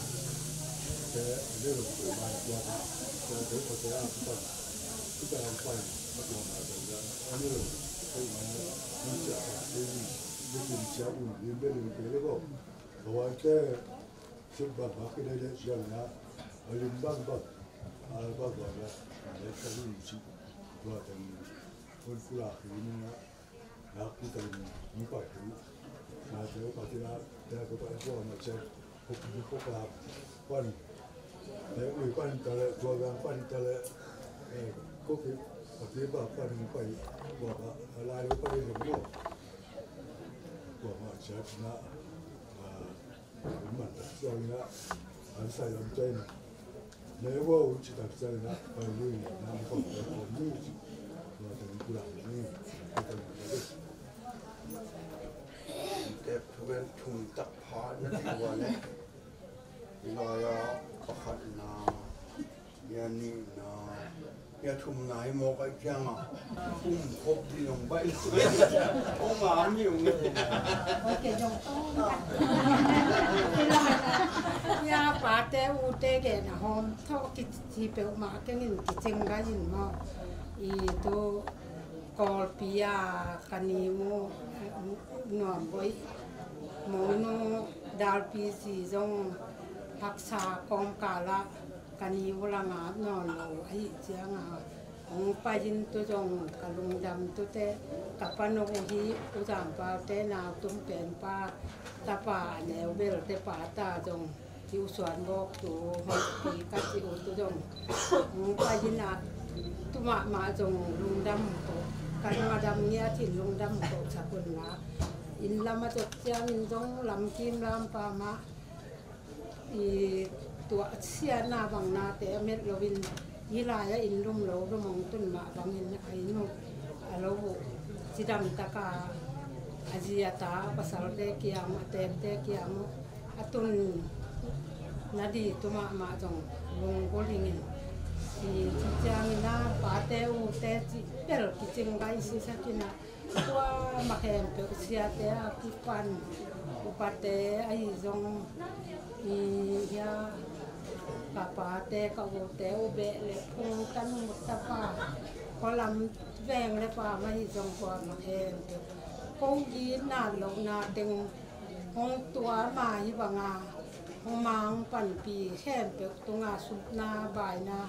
Kopi pan ta leh, Zuagang pan ta leh, eh, kopi, kopi ba pan pai, Zuagang, a lai lo pan lo mo. Zuagang ciat na, ah, man ta ciang na, an sai lam ciang na. Na wa u ci ta ciang na, pai lui na, na ko ko ni. Zuagang kula ni. Tep thugen thum tak pha na ti wa le. Hih lai-ah pakhatna, hih a nihna, hih a thumna hi mawk ahih ciangah um khop ding hong baih lo. Hong a ni hong. Ok, zong tong. Hih a pate ute gen a hawm tawh kici peuhmah keng in kicing gai in maw. I tu Kawlpi a ka ni uh Nuam Boih, Monu Dalpi zi zong haksa kawmkal ah ka ni uh la ngap nawn lo ahih ciangin hong pai in tu zong ka lungdam tute ka pa no uh hi. U Zam Pau te nau tum pen pa tapa a neu bel te pa ta zong Hi U Suan Bawk tu, Hoih Pi ka ci uh tu zong, hong pai in ah, tu mahmah zong lungdam ko, kan madam ngiat in lungdam ko sak un la. Inn lam a zot ciangin zong lamkim lampa mah, i tuah siatna bang nate a met loin, hih lai-ah inn lum lo, lum hong tun mah bangin a inn uh a lo uh cidam taka a zi a ta pasalte kiang uh, a teekte kiang uh a tun na di tu mahmah zong lunggulh ing in. I ci ciangin a pate ute cih bel kicing gai sisakin a, tua mah khempeuh siate a kipan upate ahi zong, i hia ka pate ka ute uh beh le phung tanu tapa khualam veng le pa mah hi zong tua mah khempeuh ko gitna lohna teng hong tuam a, hih banga hong mang panpi khempeuh tunga supna baina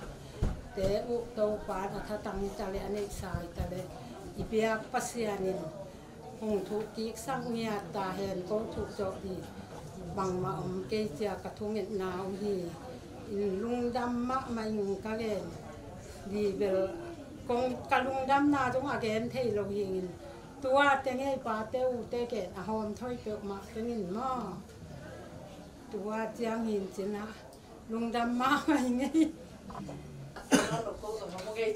te uh Topa in a thatang hi ta leh, a neihsa hi ta leh, i biak Pasian in hong thuhkiksak ngiat ta hen. Ko thuh zawh ding bangmah om kei cia ka thungetna uh hi. In lungdam mahmah ing ka gen ding bel, kong ka lungdamna zong a gen thei lo hi ing in. Tua teng ei pate ute ken a hawm thoi peuhmah keng in maw. Tua ciang hi in cin ah lungdam mahmah ing ei. Nakpi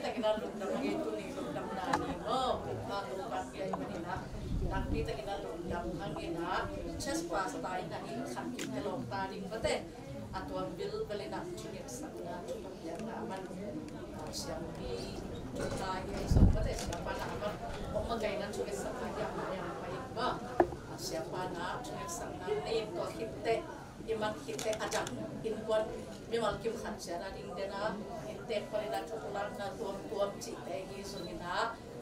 takin a lungdam hang in, tuni lungdamna ni maw. Nakpi takin a lungdam hang in a, chest pastor in a, in khat kim he lawk ta ding mate. A tuam bilbel in a, thungetsakna, thupha piakna a man siampi, thupha hi sawm mate, siapa na a man. Hong makaihna thungetsakna hi a man, hi a man pai in maw. Siapa na thungetsakna nei in, tua khit teh, i man khit teh a dang innkuan, mimal kim khat ciat a ding den a, inntek pal in a thupulakna tuamtuam cihte hi zong in a,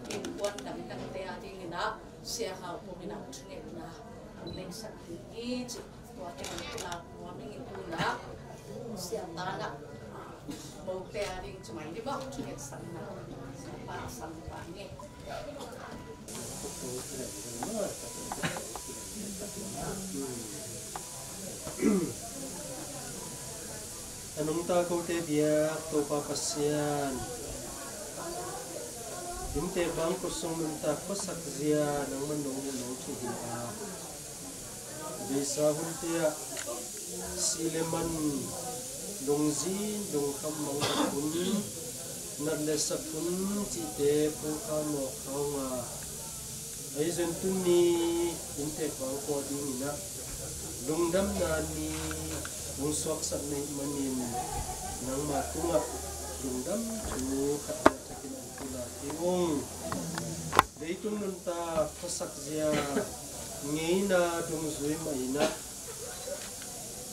innkuan dangdangte a ding in a, Sia Hau Pum in a thungetna hong neihsak ding hi ci, tua teng hong kilak nuam ing in tu in a, Sia Tan ah Bote a ding cumai ni bawk, cunget sang na. Sang pa, sang pa ni. A nungta kote biak Topa Pasian, inntek bang khuasung nuntak khuasak zia nangman nong hilh nong thuhilh a, beisa hunte ah sih le man, lungzin lungkham mang hun, nat le sak hun cihte phungkha nawk kha ung a, ahi zong tuni inntek bang kua dingin ah lungdamna ni hong suaksak na hih manin nangma tungah lungdam thu khat le thakin hong pulak hi ung. Leitung nuntak khuasak zia ngeina dungzui mah in ah,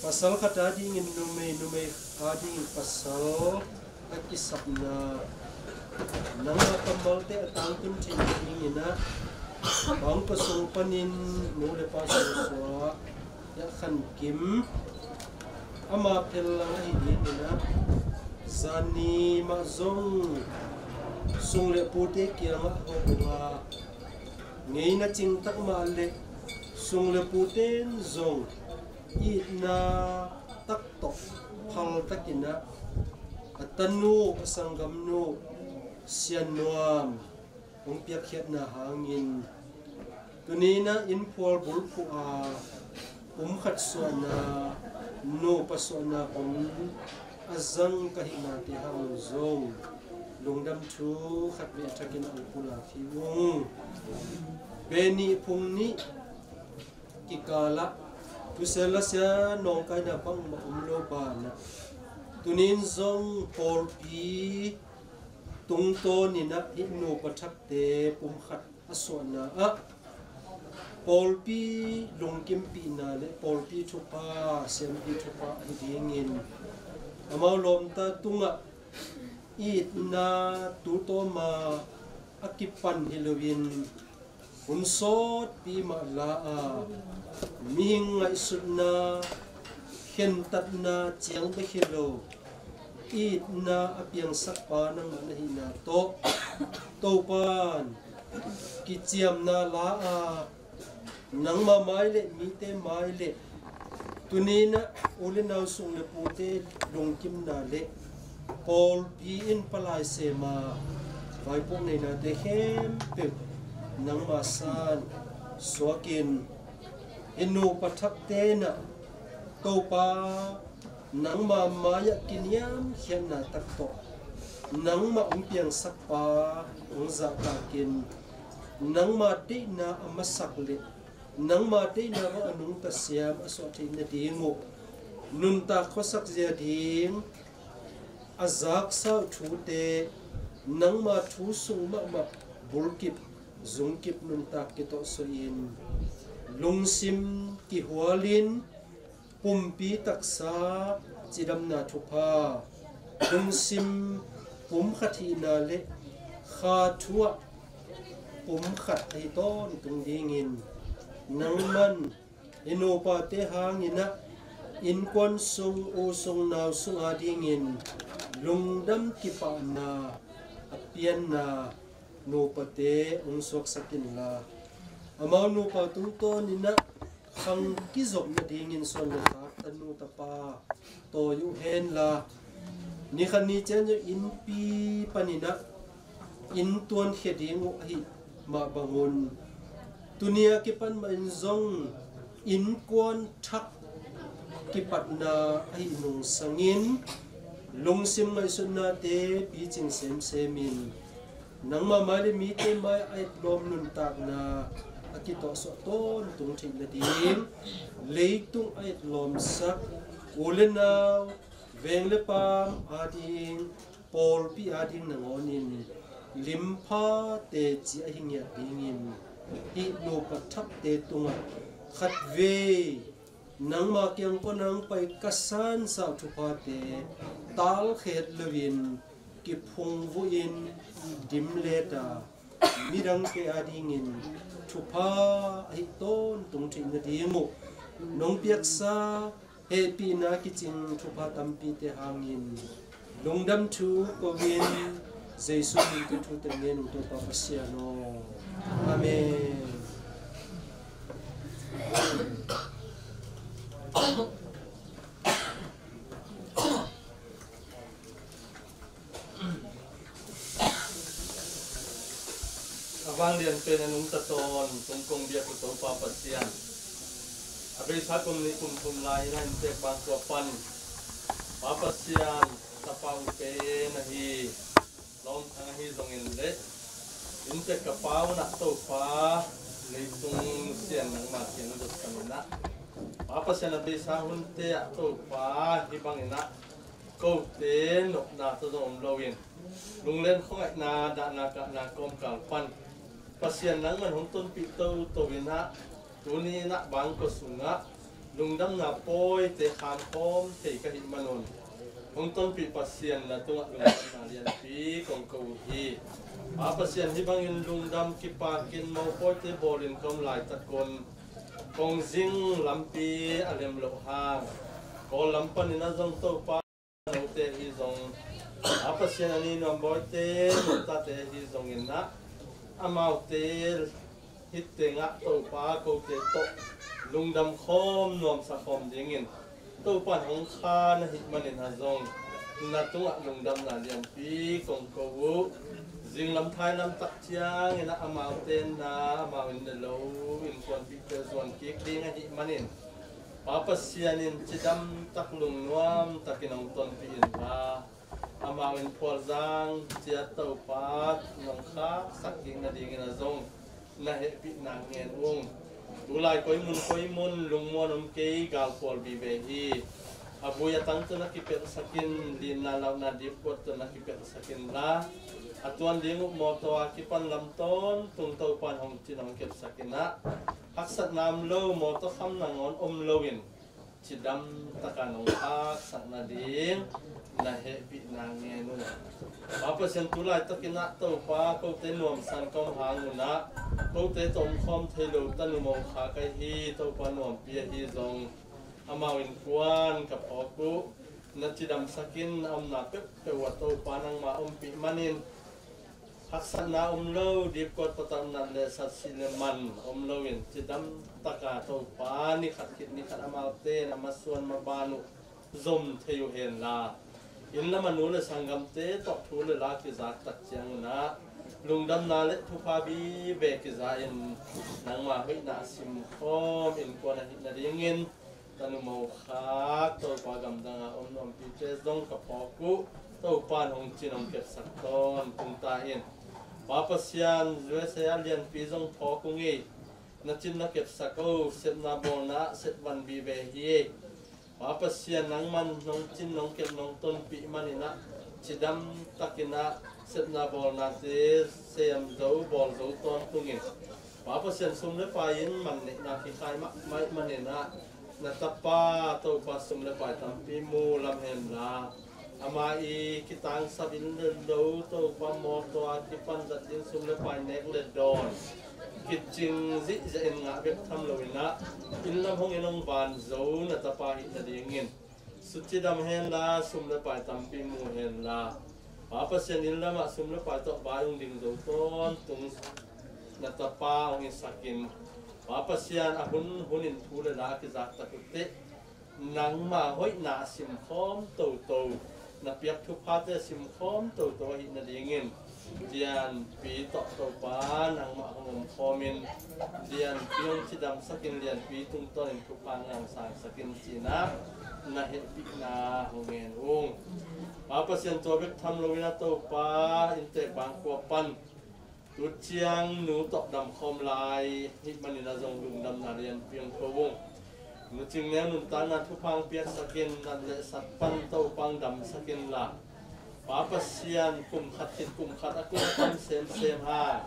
pasal khat adingin numei, numei adingin pasal a kisapna, nangma kammalte a tangtun theih nadingin ah, bang khuasung panin nu le pa sungsuak, Ia Khan Kim, ama phel lang ahi dingin ah, zani mah zong sung le pute kiangah hong ung a, ngeina cingtak mah le sung le pute in zong itna tak tawh phal takin ah, a tanu, a sanggamnu Sian Nuam hong piakkhiatna hangin, tuni in ah inn phual bulphuh a, pumkhat suahna, nupa suahna hun a zang ka hihnate hang zong lungdam thu khat vei a thakin hong pulak hi ung. Beh nih phung nih kikal ah tusel lasia nawngkaina bangmah om lo banah, tuni in zong pawlpi tungtawnin ah hih nupa thakte pumkhat a suahna ah, pawlpi lungkimpihna le pawlpi thupha, siampi thupha ahi dingin, amau lawmta tungah itna tu tawma a kipan hi loin, hun sawtpi mah la a, mihing ngaihsutna, khentatna ciang bek hi lo, itna a piangsak pa nangmah na hihna tawh, Topa in kiciamna la a, nangma mai le mite mai le tuni in ah u le nau, sung le pute lungkimna le pawlpi in palai sema vaipuak neinate khempeuh nangma san suakin, hih nupa thakte in ah Topa, nangma mai-ah kiniamkhiatna tak tawh, nangmah hong piangsak pa hong zahtakin, nangma deihna a masak le nangma deihna bang a nungta siam a suah theih nading uh nuntak khuasak zia ding a zaksa uh thute, nangma thu sung mahmah bulkip zungkip nuntak kitawhsuahin, lungsim kihualin, pumpi taksa cidamna thupha, lungsim pumkhat hihna le kha thu ah pumkhat ahi tawntung dingin, nangman hih nupate hangin ah innkuan sung, u sung, nau sung adingin lungdam kipahna a pianna nupate hong suaksak inla, amau nupa tungtawnin ah khang kizop nadingin suan le khak tanu tapa tawi uh henla, ni khat ni ciang zong innpi panin ah inn tuankhia ding uh ahi mah bangun, tuni a kipan mah in zong innkuan thak kipatna ahi nungsangin, lungsim ngaihsutnate picing semsemin, nangma mai le mite mai a etlawm nuntakna a kitawhsuah tawntung theih nading, leitung a etlawmsak u le nau, veng le paam ading, pawlpi ading nangawnin limpha teci ahi ngiat dingin, hih nupa thakte tungah khatvei nangma kiang kua nang pai ka sansa uh thuphate talkhet loin kiphungvuhin dimlet a, midangte adingin thupha ahi tawntung theih nading uh nong piaksa hehpihna kicing thupha tampite hangin, Lungdam thu ko-in Jesu min tawh thu teng ngen ung, Topa Pasian aw. Amen. A vanglian pen a nungta tawntung kong biak uh Topa Pasian, a beisa kum nih kum thum lai-in a inntek bangkua pan Pa Pasian, tapa uh pen ahi Lawm Thang ahi zongin le, inntek ka pa un ah Topa, leitung sian nangma kiang dot ka min ah, Pa Pasian, a beisa hunte ah Topa, hih bangin ah kote nopna tawh zong om loin, lunglen khuangaihna, dahna kahna kawmkal pan Pasian nangman hong tonpih toto in ah, tuni in ah bangkua sungah lungdamna pawite khamkhawm thei ka hih manun, hong tonpih Pasian na tungah lungdamna lianpi kong ko uh hi. Pa Pasian, hih bangin lungdam kipakin mopawite bawlin ka om laitakun, kong zing lampi a lem loh hang, Kawl lam panin ah zong Topa, note ahi zong, a Pasian a ni nuam bawite, notate ahi zongin ah, amaute hih tengah Topa kote tawh lungdam khawm, nuamsa khawm dingin Topa in hong kha na hih manin ah zong, na tungah lungdamna lianpi kong ko uh. Zinglam thailam tak ciangin ah amaute na, amau in ne lo innkuanpihte zuan kik ding ahih manin, Pa Pasian in cidam tak lungnuam takin hong tonpih inla, amau in phualzang ciat Topa nong khaksak kik nadingin ah zong na hehpihna ngen ung. Tulai koimun koimun lungmuan om kei galphual vive hi. A vui a tangtun a kipelhsak in, linna lauhna dipkuat tun a kipelhsak inla, a tuan ding uh mawtaw a kipan lam tawntung Topa in hong cin hong kepsak in ah, haksatna om lo, mawtaw kham nangawn om loin, cidam taka nong khaksak nading na hehpihna ngen uh. Pa Pasian, tu laitakin ah Topa, kote nuamsa-in ka om hang un ah, kote tawh omkhawm thei lo tanu mo kha ka hi, Topa nuampi ahi zong, amau innkuan ka phawk uh. Na cidamsak in, a omna peuhpeuh ah Topa nangma ompih manin, haksatna om lo, dipkuat patauh, nat le sat, si le man om loin, cidam taka Topa ni khat khit ni khat amaute na masuan maban uh zom thei uh henla, inn lam a nu le sanggamte tawh thu le la kizak tak ciang un ah, lungdamna le thupha vive kiza in, nangma hoihna a simkhawm innkuan ahih nadingin, tanu mo khak Topa, gamdang a om nuampite zong ka phawk uh. Topa in hong cin hong kepsak tawntung ta in. Pa Pasian, U S A ah lianpi zong phawk ung ei. Na cin na kepsak o, sepna bawlna ah sepvan vive hi ei. Pa Pasian, nangman nong cin nong kep nong tonpih manin ah, cidam takin ah sepna bawlnate sem zo, bawl zo tawntung in. Pa Pasian, sum le pai in man neihna kikhai mahmah ahih manin ah, na tapa Topa sum le pai tampi mu lam henla, ama i kitangsap in le lo, Topa mawtaw a kipan zat ding sum le pai nek le dawn kicing zihziah in ngah bek tham loin ah, inn lam hong in hong van zo na tapa ahih nadingin, sucidam henla, sum le pai tampi mu henla, Pa Pasian, inn lamah sum le pai tawh vai hong ding zo tawntung na tapa hong hisak in. Pa Pasian, a hun hunin thu le la a kizak tak uh teh, nangma hoihna a simkhawm toto, na piak thuphate a simkhawm toto ahih nadingin, lianpi tawh Topa nangmah hong omkhawm in, lianpi hong cidamsak in, lianpi tungtawnin thupha ngangsangsak in ci-in ah, na hehpihna hong ngen ung. Pa Pasian, tua bek tham loin ah Topa, inntek bangkua pan tu ciang nu tawh damkhawm lai ahih manin ah zong lungdamna lianpi hong ko ung. Nu Cing Neu nuntakna thupha hong piaksak in, nat le sat pan Topa hong damsak inla, Pa Pasian, kum khat khit kum khat a kum a tam semsem hang,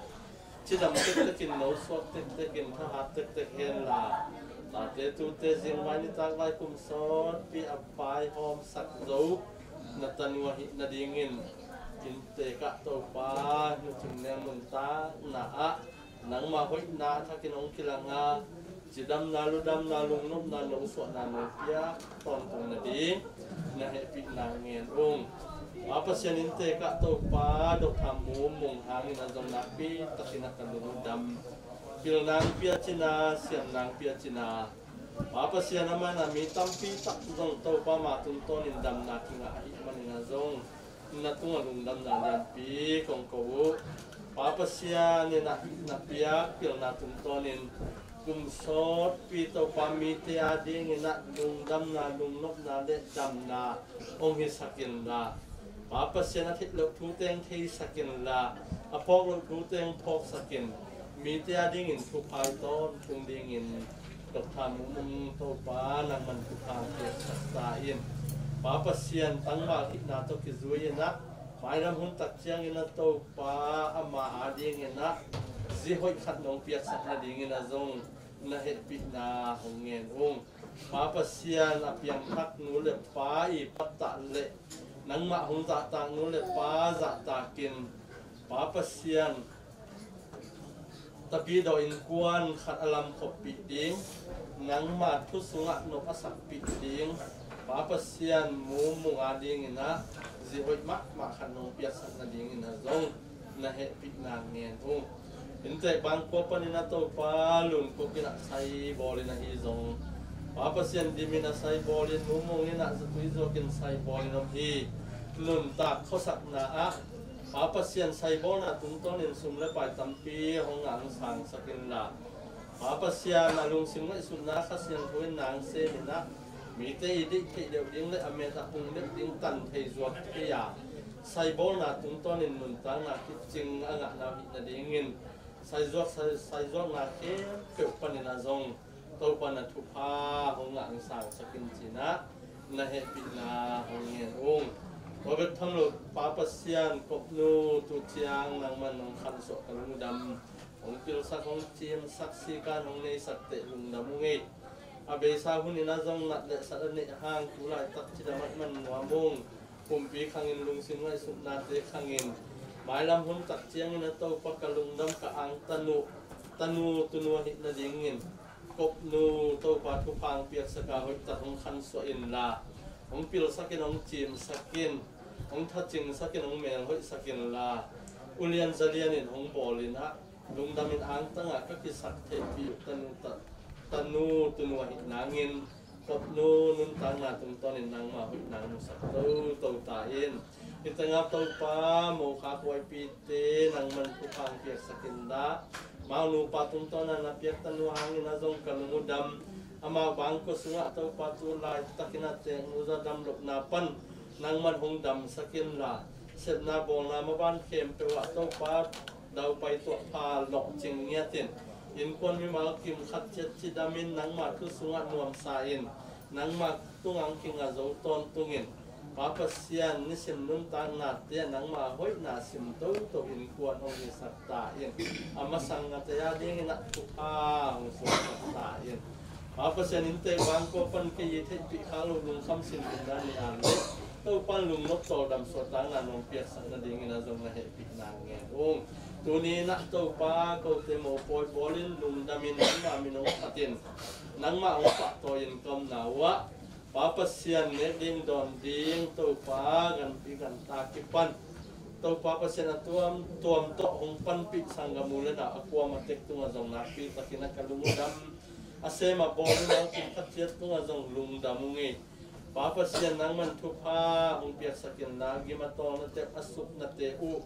cidam tektek in, nosuak tektek in, thahat tektek henla, tate tute zingvai nitak lai kum sawtpi a vaihawmsak zo na tanu ahih nadingin, inntek ah Topa, Nu Cing Neu nuntakna ah nangma hoihna a thakin hong kilang a, cidamna, ludamna, lungnopna, nosuahna nong piak tawntung nading na hehpihna ngen ung. Pa Pasian, inntek ah Topa Dr. Mung Mung hangin a zong nakpi takin a ka lungdam. Pilna hong pia cin a, siamna hong pia cin a, Pa Pasian, amah in a mi tampi tak zong Topa ma tungtawnin damna kingah ahih manin a zong na tungah lungdamna lianpi kong ko uh. Pa Pasian in a hih na piak pilna tungtawnin kum sawtpi Topa mite adingin a lungdamna, lungnopna le damna hong hisak inla, Pa Pasian, a theih loh thute hong theisak inla, a phawk loh thute hong phawksak in, mite adingin thupha i tawntung dingin Dr. Mung Mung Topa nangman thupha hong piaksak ta in. Pa Pasian, tangval hihna tawh kizui in a, mailam hun tak ciangin a Topa ama adingin a zi hoih khat nong piaksak nadingin a zong na hehpihna hong ngen ung. Pa Pasian, a piangthak nu le pa i pattah le nangmah hong zahtak nu le pa zahtakin, Pa Pasian, tapidaw innkuan khat a lam khoppih ding, nangma thu sungah nop a sakpih ding, Pa Pasian, Mung Mung adingin a zi hoih mahmah khat nong piaksak nadingin a zong na hehpihna ngen ung. Inntek Bangkua panin a Topa Lun Kok in a sai bawlin ahi zong, Pa Pasian, dimin a sai bawlin, Mung Mung in a zatui zuakin sai bawlin om hi. Nuntak khuasakna ah Pa Pasian, sai bawlna tungtawnin sum le pai tampi hong ngah hong sangsak inla, Pa Pasian, a lungsim ngaihsutna Kha Siangtho in nang sem in a, mite i deih theih deuh ding le a met a hung deuh ding tan thei zuak thei a, sai bawlna tungtawnin nuntakna kicing a ngahna uh hih nadingin sai zuak, sai, sai zuakna khempeuh panin a zong Topa na thupha hong ngah hong sangsak in ci-in a na hehpihna hong ngen ung. Tua bek tham lo, Pa Pasian, Kop nu tu ciang nangman nong khansuah ka lungdam. Hong pilsak, hong cimsak, sikan hong neisak teh lungdam ung ei. A beisa hun in a zong nat le sat a neih hang tu laitak cidam ahih man nuam ung. Pumpi khangin, lungsim ngaihsutnate khangin, mailam hun tak ciangin a Topa ka lungdam, ka angtan uh tanu tunu ahih nadingin Kop nu Topa thupha hong piaksak a, hoihtak hong khansuah inla, hong pilsak in, hong cimsak in, hong thacingsak in, hong melhoihsak inla, ulian zalian in hong bawl in a, lungdam in angtang a ka kisak theihpih uh tanu ta, tanu tunu ahih nangin, Kop nu nuntakna tungtawnin nangma hoihna hong musak toto ta in. Hih tengah Topa, mokhak huaipite nangman thupha hong piaksak inla, amau nupa tungtawn a na piak tanu hangin a zong ka lung uh dam. Amau Bangkua sungah Topa tu laitakin a teek nu za dam lohna pan nangman hong damsak inla, sepna bawlna maban khempeuh ah Topa daupai tuah pha, lawhcing ngiat in, innkuan mimal kim khat ciat cidamin nangma thu sungah nuamsa in, nangma tungah hong kinga zo tawntungin, Pa Pasian, nisim nuntaknate ah nangma hoihna sim toto innkuan hong hisak ta in. A masang a tei adingin a thupha hong suaksak ta in. Pa Pasian, inntek Bangkua pan kei i theihpih khak loh lungkham sinpihna nei a le, Topa in lungnop tawldam suahtakna nong piaksak nadingin a zong na hehpihna ngen ung. Tuni in a Topa, kote mopawi bawlin lungdamin nangma min hong phatin, nangma hong pahtawi in ka omna uh ah, Pa Pasian, nek ding dawn ding Topa, ganpi ganta kipan Topa Pasian a tuamtuam tawh hong panpih sanggam u le nau a kuamah tek tungah zong nakpi takin a ka lung uh dam. A sem a bawl uh nau kim khat ciat tungah zong lungdam ung ei. Pa Pasian, nangman thupha hong piaksak inla, gim a tawlnate, a supnate uh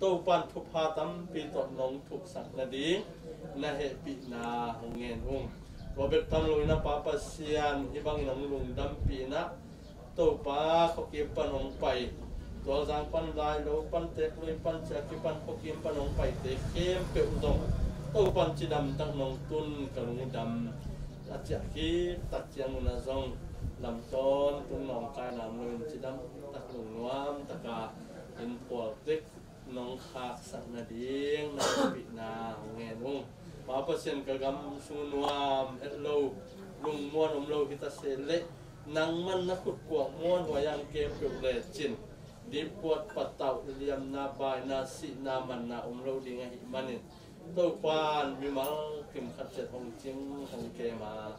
Topa in thupha tampi tawh nong thuksak nading na hehpihna hong ngen ung. Tua bek tham loin a Pa Pasian, hih bangin hong lungdampih in a, Topa, khuakim pan hong pai, Tualzang pan, Lailo pan, Teeklui pan, Ciaki pan, khuakim pan hong paite khempeuh zong Topa in cidamtak nong tun ka lung uh dam. A ciah kik tak ciangun a zong lam tawntung nawngkaina om loin cidamtak lungnuam taka inn phual tek nong khaksak nading na hehpihna hong ngen ung. Pa Pasian, ka gam sung nuam het lo, lungmuan om lo hi ta se leh, nangman na khutkuak muanhuai a hong kem peuh lecin dipkuat, patauh, liamna, baina, sihna, manna om lo ding ahih manin, Topa in mimal kim khat ciat hong cing hong kem a,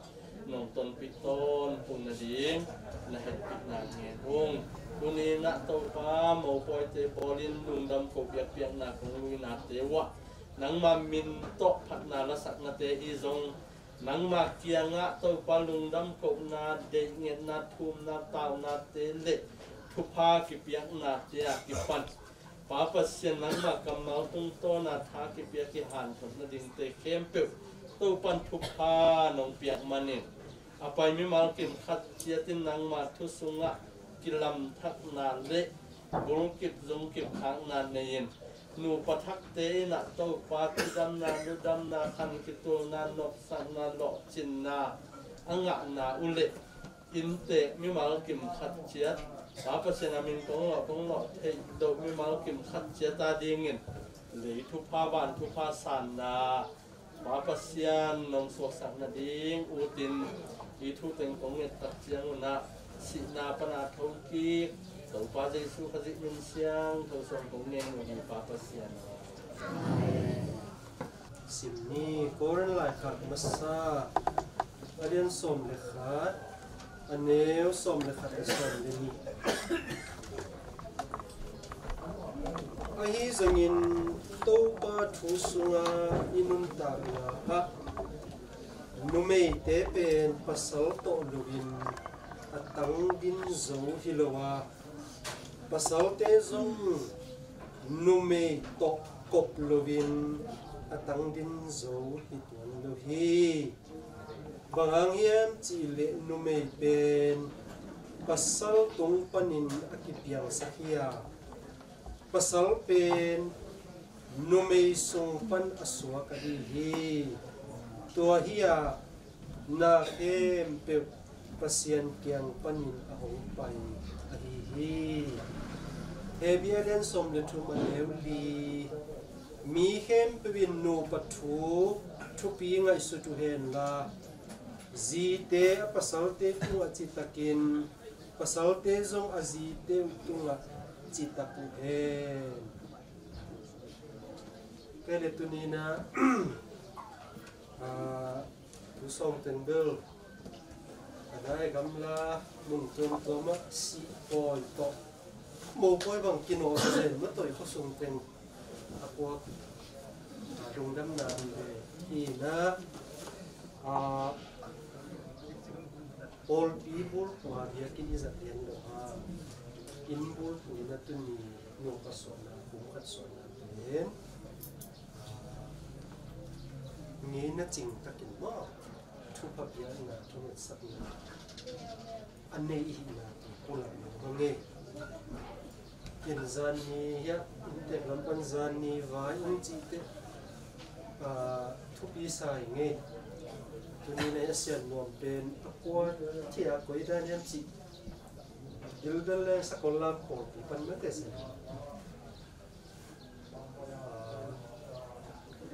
nong tonpih tawntung nading na hehpihna ngen ung. Tuni-in ah Topa, mopawite bawlin lungdam ko biakpiakna kong luinate uh ah nangma min tawh phatna lasaknate hi zong, nangma kiangah Topa, lungdam kohna, deihngetna, thumna, taunate le thupha kipiaknate a kipan Pa Pasian, nangma kammal tungtawna tha kipia kihanthawn nadingte khempeuh Topan thupha nong piak manin, a pai mimal kim khat ciatin nangma thu sungah kilamthakna le bulkip zungkip khakna nei-in, nupa thakte in ah Topa, kidamna, ludamna, khan kitulna, nopsakna, lawhcinna a ngahna uh leh, inntek mimal kim khat ciat, Pa Pasian a min kong lawh, kong lawh theih loh mimal kim khat ciat adingin lei thupha, van thupha sanna Pa Pasian nong suaksak nading utin, hih thu teng kong nget tak ciangun ah sihna pan a thokik Topa Jesu Khazih min siangtho suang kong ngen uh hi, Pa Pasian. Sim ni. Korin laikhak masa, a lian sawm le khat, a neu sawm le khat le sawm le nih. Ahi zongin Topa thu sunga i nuntakna ah numeite pen pasal tawh loin a tangdin zo hi lo a, pasalte zong numei tawh kop loin a tangdin zo hi tuan lo hi. Bang hang hiam cihleh numei pen pasal tung panin a kipiangsak hi a, pasal pen numei sung pan a suak ahi hi. Tua hi a, na khempeuh Pasian kiang panin a hong pai ahi hi. Hebru a lian sawm le thum, a neu li. Mi khempeuh in nupa thu thupi ngaihsut uh hen la, zite a pasalte tungah citakin, pasalte zong a zite uh tungah citak uh hen. Kei le tuni-in ah, ah, tu sawng teng bel a dai gamla mun tuamtuam ah sih pawi tawh, mopawi bang kinawh zen ma toi khuasung teng a puak, ah, lungdamna hi ve. Hi-in ah, ah, pawlpi bulphuh a biakinn i zat lian lo a, inn bulphuh in a tuni nupa suahna, kum khat suahna pen, ah, ngeina cing takin maw, thupha piakna, thungetsakna a nei i hihna pen pulak lo hang e. Ken zanni hiah inntek lam pan zanni vai ung cihte, ah, thupi sa ing e. Tuni-in a Sian Nuam pen a kua thia koi dan hiam cih, Gilbert le Sakol lam pawlpi pan mate se. Ah,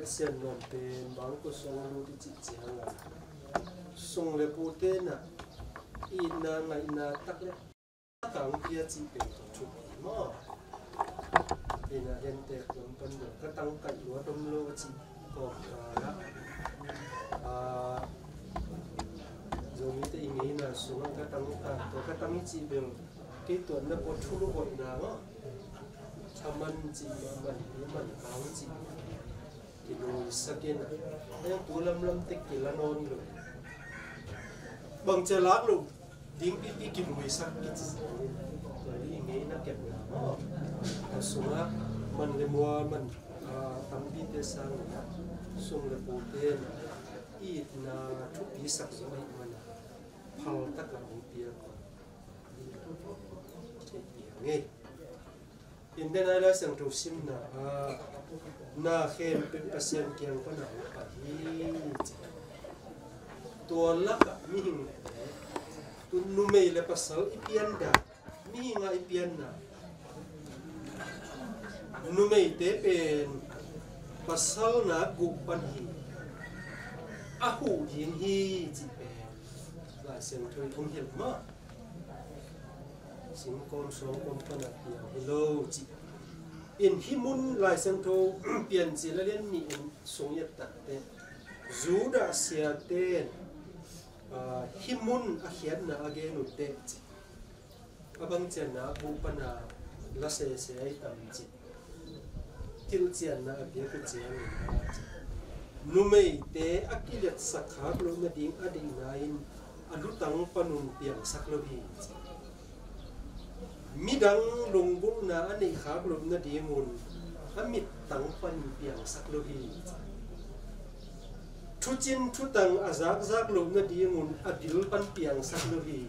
a Sian Nuam pen bangkua sung lut i cih ciangin, sung le pute in ah itna ngaihna tak le tang pia cih pen tua thupi maw? Ina hente kuan pan dong ka tang kaih luat om lo a cih kawm kala, ah, Zomite i ngeina sungah ka tang ka, tua ka tang i cih bel kei tuanna pua thulu hoihna maw? A man cih, a man, a man kang cih kinuisak in a, heng tu lamlam tek kila nawn lo. Bang cia lak lo ding pipi kinuisak kici. Tua hi i ngeina kepna maw? A sungah man le mual man, ah, tampite sang in a, sung le pute in a, itna thupi sak zo ahih man a, phal taka hong piak. Thei piang e. Inde nai Lai Siangtho simna ah, na khempeuh Pasian kiang pan a hong pai hi, ci. Tua lakah mihing le, tu numei le pasal i pian dan, mihing a i pianna, numeite pen pasal na guh pan hi, a huh ding hi, cih pen Lai Siangtho i hong hilh mah. Singkawm suangkawm pana piang hi lo cih. In hih mun Lai Siangtho Piancil a lian nih in sung i et takteh, Judah siate in Aa, hih mun a khiatna a gen uh teh, a bang cianna a buh pana la sese ahi tam cih, thil cianna a piak uh ciangin, numeite a kiliatsak khak loh nading a deihna in a lutang panun piangsak lo hi. Midang lunggulhna a neih khak loh nadingun a mittang pan piangsak lo hi. Thucin thutang a zakzak loh nadingun a dil pan piangsak lo hi.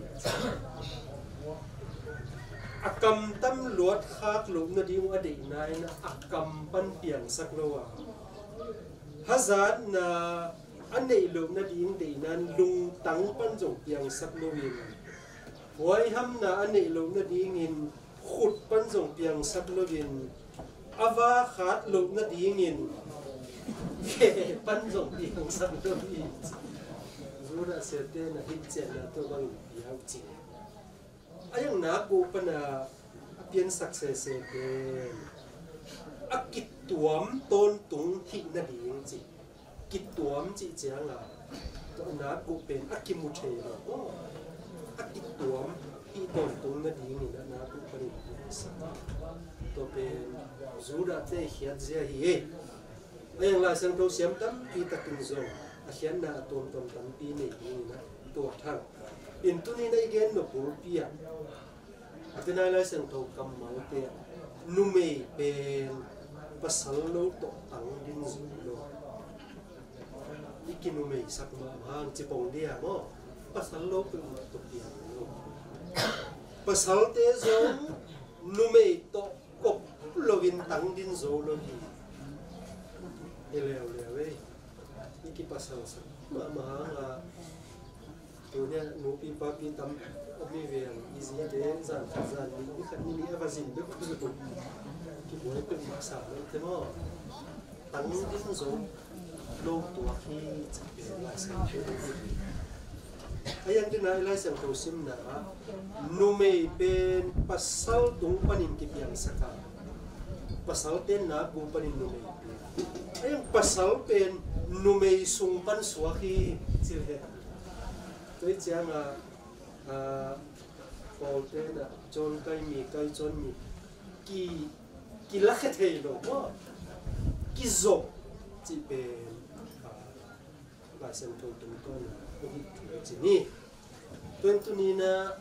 A kamtam luat khak loh nadingun a deihna in a kam pan piangsak lo a, hazatna a neih loh nading deihna in lungtang pan zong piangsak lo in, huaihamna a neih loh nadingin khut pan zong piangsak lo in, a va khat loh nadingin khe pan zong piangsak lo hi. Judah siate na hih cianna tua bangin piau cih. A yang nak uh pana a piansak sese pen a kituam tawntung hih nading cih. Kituam cih cianga tua nak uh pen a kimu thei lo. A kituam hih tawntung nadingin a nak uh panin piansak. Tua pen Judah te khiatzia hi ei. A yang Lai Siangtho siam tampi takin zong a khiatna a tuamtuam tampi nei dingin a tua thang. In tuni na i gen nop bulpi ah, a tena Lai Siangtho kammalte ah, numei pen pasal lo tawh tang din zo lo. I kinumeisak mahmah hang ci pong dia maw? Pasal lo peuhmah tawh piang lo. Pasalte zong numei tawh kop loin tang din zo lo hi. Hi leuleu ei. I kipasalsak mahmah hang a, tuni a nupi papi tam om hi ve ang. I zite zan khat zan nih, ni khat ni nih a va zin bek uh zong kibuai peuhmah sa lo te maw? Tang din zo lo tuak hi, ci pen Lai Siangtho. A yang dina i Lai Siangtho simna ah, numei pen pasal tung panin kipiangsak a, pasal pen nak uh panin numei piang. A yang pasal pen numei sung pan suak hi, ci ve. Tua hi cianga, ah, Paul te na John kai mi, kai John mi ki, kilakhia thei lo maw? Kizop cih pen, ah, Lai Siangtho tungtawn a hong hi thei ci ni. Tua in tuni na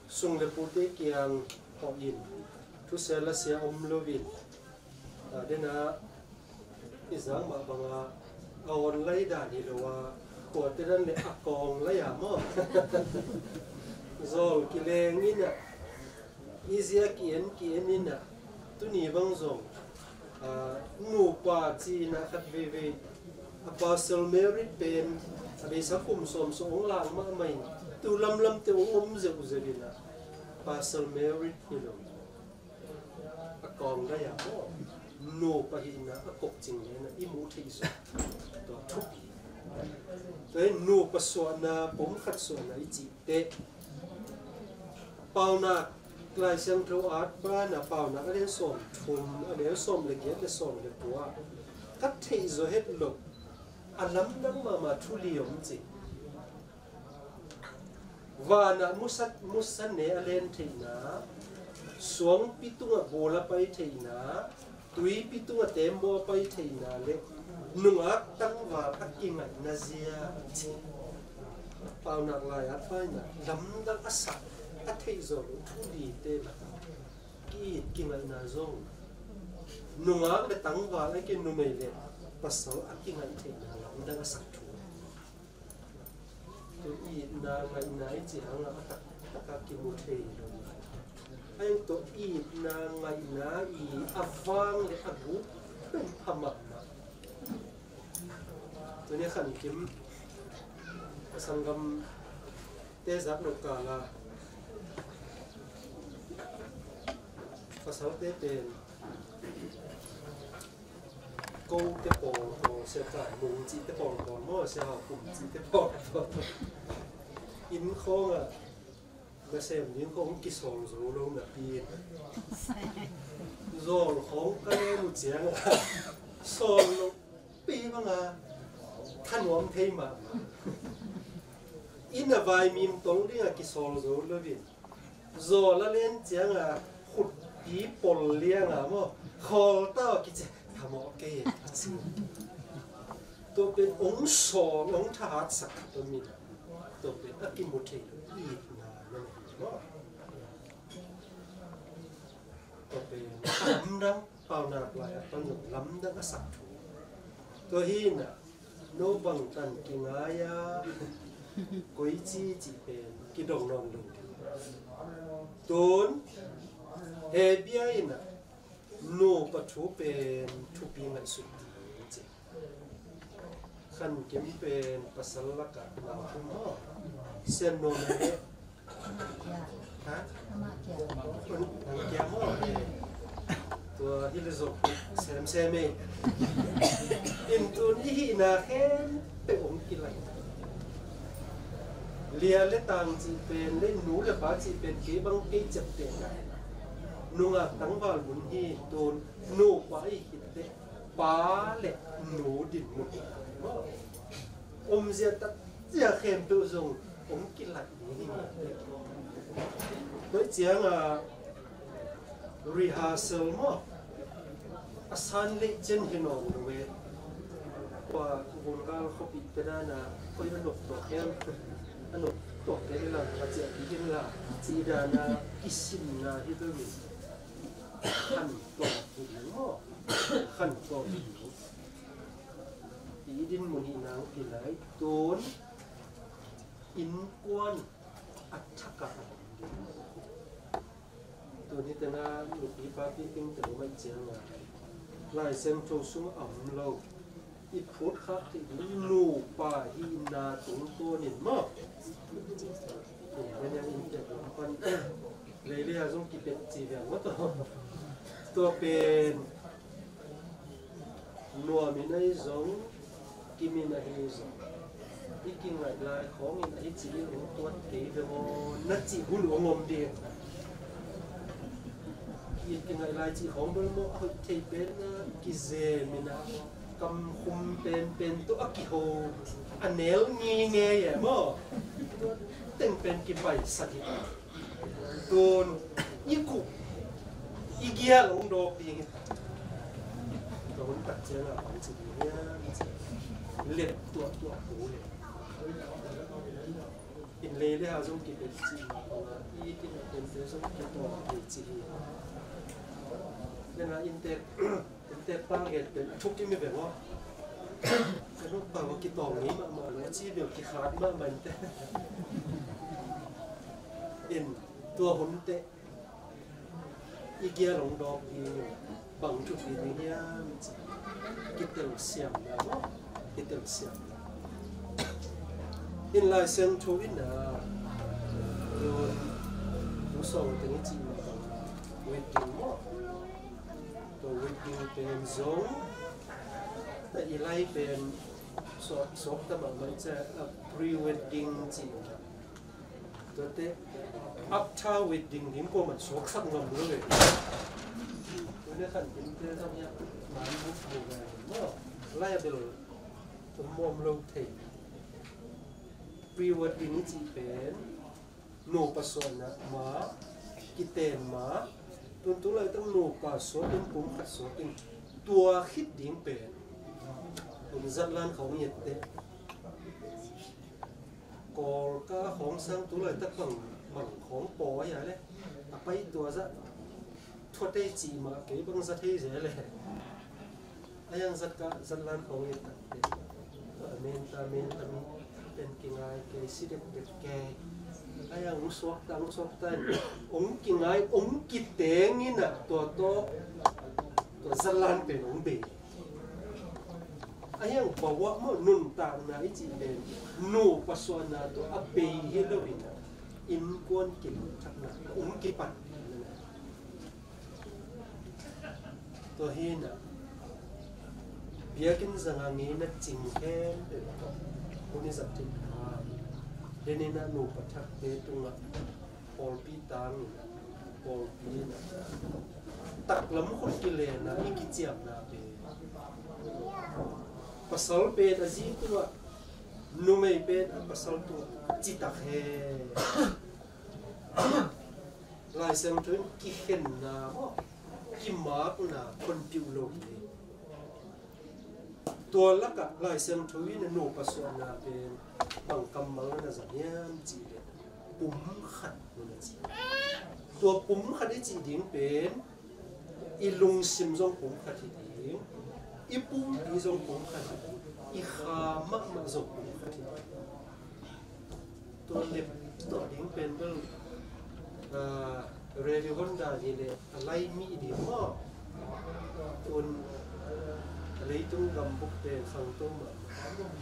sung le pute kiang hawh in, thusia lasia om loin, a dena i zang mah banga a awn lai dan hi lo a, kuate dan le a kawng lai a maw? Zawl kileng in a, i zia ki-en ki-en in a, tuni bang zong, a, nupa ci in a khat veivei a pasal merit pen a beisa kum sawm sawm hong lang mahmah in, tu lamlamte hong om zeuhzeuh in a, pasal merit hi lo. A kawng lai a maw? Nupa hihna a kop cing lena i muh theih zawh. Tua thupi. Tua hi nupa suahna, pumkhat suahna i cih teh, Paunak Lai Siangtho at pana Paunak a lian sawm thum, a lian sawm le giat le sawm le kua, ka theih zawh het loh a lamdang mahmah thu li om ci. Vanah musa, musa ne a len theihna, suangpi tungah bawl a pai theihna, tuipi tungah teembaw a pai theihna le nungak tangval a kingaihna zia ci. Paunak lai-at paina lamdang a sak, a theih zawh loh thu lite lakah ki-it kingaihna zong, nungak le tangval a kinumei le pasal a kingaih theihna lamdang a sak thu. Tua itna ngaihna i cih hangah a taktak a kimu thei lo. A hi tua itna ngaihna i a vang le a guk pen pha mahmah. Tuni Khan Kim a sanggamte zak loh kala pasalte pen Ko te pawlpawl, Sia Kai Mung cih te pawlpawl maw, Sia Hau Kum cih te pawlpawl. Inn khawngah nasem ding khawng kisawl zo lo napi in, zawl khawng ka lem uh ciangah sawl loh pi banga thanuam thei mahmah. inn a vaimim tol dingah kisawl zo loin, zawl a len ciangah khutpi pol liangah maw, khawl tawh kici, thamawh kei a ci. Tua pen hong sawl, hong thahatsak khat om in, tua pen a kimu thei lo itna na hi maw. Tua pen a lamdang, Paunak lai a pan zong lamdang a sak thu. Tua hi inah, no bangtan kingai a, koici cih pen kidong nawn lo ding. Tun, Hebia inah, nupa thu pen thupi ngaihsut ding ci. Khan Kim pen pasal lakah nau thu maw, sian nuam a heh. Ha? Nang kia maw? Eh. Tua hi le zong semsem e. In tun i hihna khempeuh hong kilaih. Lia le tang cih pen le nu le pa cih pen kei bang kei ciapteh na. Nungak tangval mun hi, tun nupa i hi teh, pa le nu dinmun hi. Omzia takzia khempeuh zong hong kilaih ding hi. Tua ciangah rehearsal maw, a san leh cian hi nawn lo e. Kua Gungal khuapih te dana, koi a nop tuak hiam, a nop tuak te ding lam a ciah pi ding la, ci dana kisinna hi lo in. Khan tawh hi ding maw? Khan tawh hi ding. I dinmun hi nang kilaih tun innkuan a thakah a ding. Tuni tena nupi papi ting teng mai cianga Lai Siangtho sung a om lo. I phutkhak theih ding nupa hihna tungtawnin maw? Tua pen a inntek lam pan leilei a zong kipet ci viang maw tua? Tua pen nuamin ahi zong, kimin ahi zong, i kingaih lai khawngin ahi ci ding hong tuat kei ve maw na cih hun hong om ding. I kingaih lai cih khawng bel maw a hoih thei pen na kizemin a kamkhum penpen tawh a kiho a nel ngingei e maw? Teng pen kipaisak hi. Tun i kup i gial hong dawk ding hi. Ka hun tak ciangah bang ci ding hiam? Lep tuahtuah ko le. In lei le ha zong kipet ci mah bangah i kingaihpente zong kitawng thei ci hi. Nena inntek Inntek pa gen pen a thuk kim hi ve maw? Ka nupa va kitawng ngei mahmah lo, a ci bel kikhat mahmah innte. In tua hun teh i gial hong dawk ding bang thupi ding hiam ci. Kitelsiamna maw? Kitelsiamna. In Lai Siangtho in a, tun, tu sawng teng i cih mah bang wedding maw? Tua wedding pen zong, ta i lai pen suak, suak ta mahmah i cia, a pre-wedding ci. Tuate after wedding ding kuaman suaksak ngam lo ve. Tuni khan kimte zong ia man buk buk ve maw? Lai a bel tum mawm lo thei. Pre-wedding i cih pen nupa suahna ma, kiten ma, tun tu laitak nupa suak in, pumkhat suak in, tua khit ding pen. Tun zatlan khawng i et teh. Kawlka khawng sang tu laitak bang, bang khawng paw a hia le. A pai tua zah. Thuate cih mah kei bang zat thei zel e. A yang zat ka, zatlan khawng i tak te. A men ta, men ta mi pen kingai kei, si dekdek kei. A yang hong suak ta, hong suak ta. Hong kingai, hong kiteng in a tua tawh. Tua zatlan pen hong bei. A yang bawa maw nuntakna i cih pen. Nupa suahna tua a bei hi lo in a. Innkuan kilawmthakna hong kipan. Tua hi na, biakinn zanga ngeina cing khempeuh tawh hun i zat theih kha, denin a nupa thakte tungah pawlpi tangin, pawlpi in a taklam khut kilena i kiciamna pen, pasal pen a zi tungah Numei pen a pasal tungah citak hen. Lai Siangtho in kikhenna maw, kimakna khonpiuh lo hi. Tua lakah Lai Siangtho in a nupa suahna pen bang kammal na zang hiam cih leh pumkhat na ci. Tua pumkhat i cih ding pen i lungsim zong pumkhat hi ding, i pumpi zong pumkhat hi ding, i kha mahmah zong pumkhat hi ding. Tua lep tuah ding pen bel, ah, Radio Honda hi leh a lai mi ding maw? Tun a leitung gambuk pen khangto mahmah,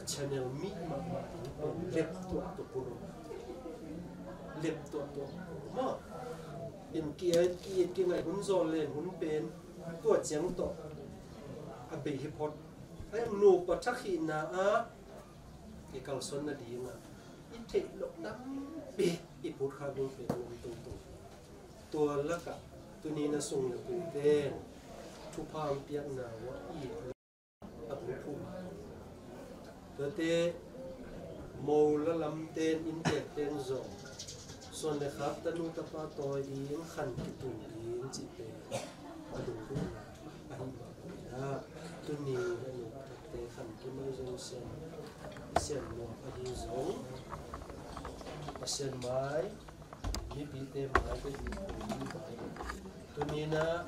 a channel mi mahmah ding pen lep tuah tuah pun om. Lep tuah tuah maw? In ki-et ki-et kingaih hun zawl len hun pen tua ciang tawh a bei hi phot. A nupa thak hihna ah i kalsuan nadingah i theih loh tampi i put kha ding pen om tungtung. Tua lakah tuni na sung le puite thupha hong piakna uh a it a bung phum. Tuate mo la lamten inntekten zong suan le khak tanu tapa tawi ding, khan kitung ding cihte a dungdungna ahi mah bangin ah tuni a nupa thakte khan kimai zong sian, sian nuam ahi zong Pasian mai, mipite mai, tuni in ah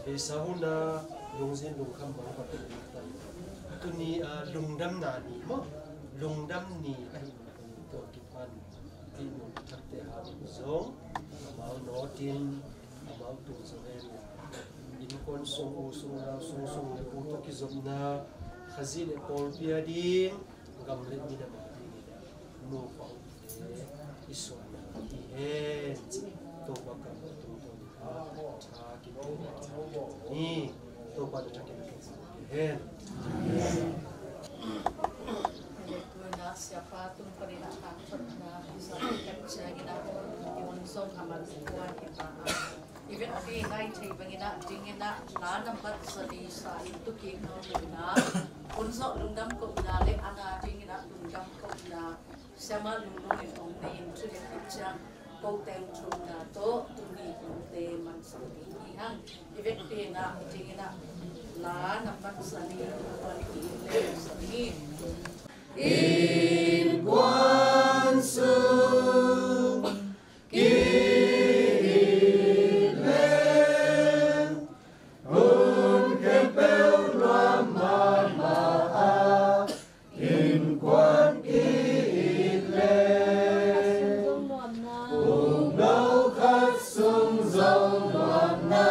beisa hun ah lungzin lungkham bang bang tuni a lungdamna ni maw, lungdam ni ahi mah bangin tua kipan i nupa thakte hangin zong amau nawtin amau tung zo hen. Innkuan sung, u sung, nau sung, sung le pu tawh kizopna, Khazih le pawlpi a ding, gam le minam a ding in ah nupa umte i suahna hi hen cih Topa kammal tungtawn in ah tha kipia ni. Topa na thakin a tawh pia hen. Tuina siapa tung panin a thangthotna i zang khat ciangin a i hun zong a man kuan hi ta a. I vekpi ngai thei bangin a dingin a la nambat zali sa in tukik no luna hun zawh lungdam kohna le ana dingin a lungdam kohna Siama lunglung in hong nei in, thu le khit ciang ko teng thumna tawh tuni hunte mansak ding hi hang. I vekpi in ah i dingin ah la nambat zali kuan ki in le zali. Innkuan sung ki-it leng, hun khempeuh nuam mahmah a, innkuan ki-it leng, ukno khat sung zong nuamna,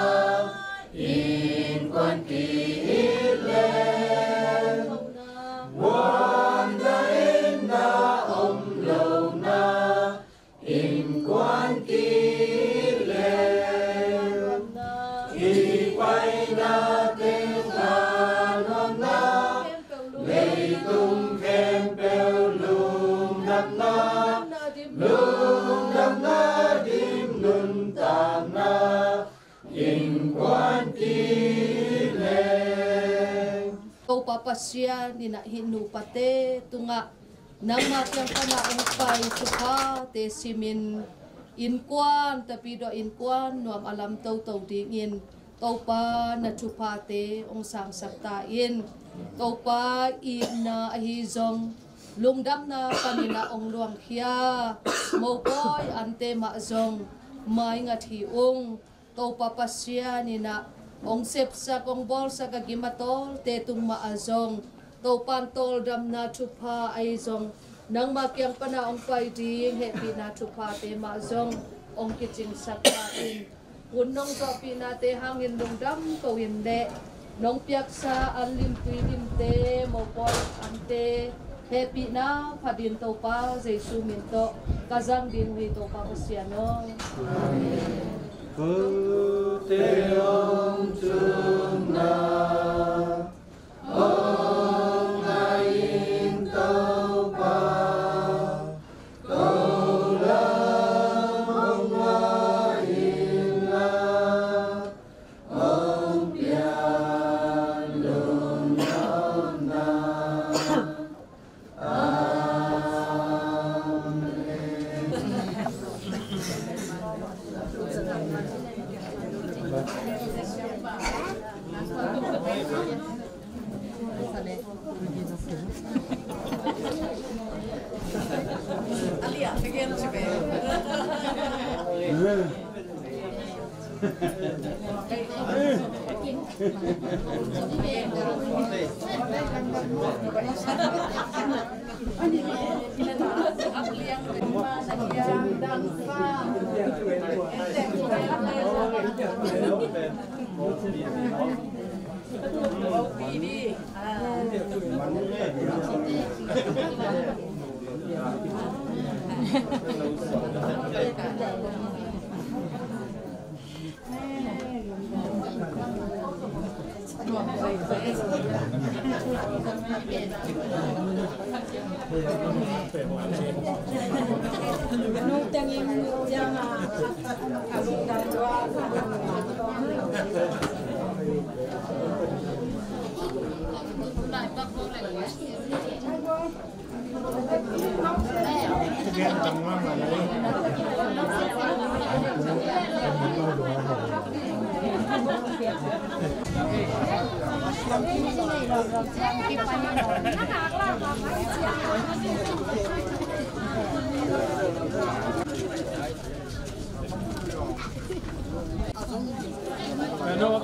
innkuan ki-it leng, guan daihna om lohna, innkuan ki-it leng, i paina teng a nuamna, leitung khempeuh lungdamna, lungdamna dim nuntakna, innkuan ki-it leng. Topa Pasian in ah hih nupate tungah nangma kiang panah hong pai thuphate simin, innkuan tapi dawh innkuan nuam a lam toto dingin Topa na thuphate hong sangsak ta in. Topa itna ahi zong lungdamna panin ah hong luangkhia mopawi ante mah zong maingat hi ung. Topa Pasian in ah hong sepsak, hong bawlsak a gim a tawlte tung mah ah zong Topa in tawldamna thupha ahi zong nangma kiang panah hong pai ding hehpihna thuphate mah zong hong kicingsak ta in. Hun nong zawhpihnate hangin lungdam ko in leh nong piaksa an lim tui limte, mopawi ante hehpihna phatin Topa Jesu min tawh ka zang ding uh hi, Topa Pasian aw. Kote hong tunna hong ngai in Topa, ko lam hong ngai in la, hong pian lungdamna. Ano,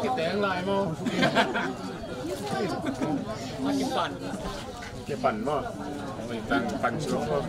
kiteng lai mo. Kipan. Kipan mo. Oi, tang pan suak mo.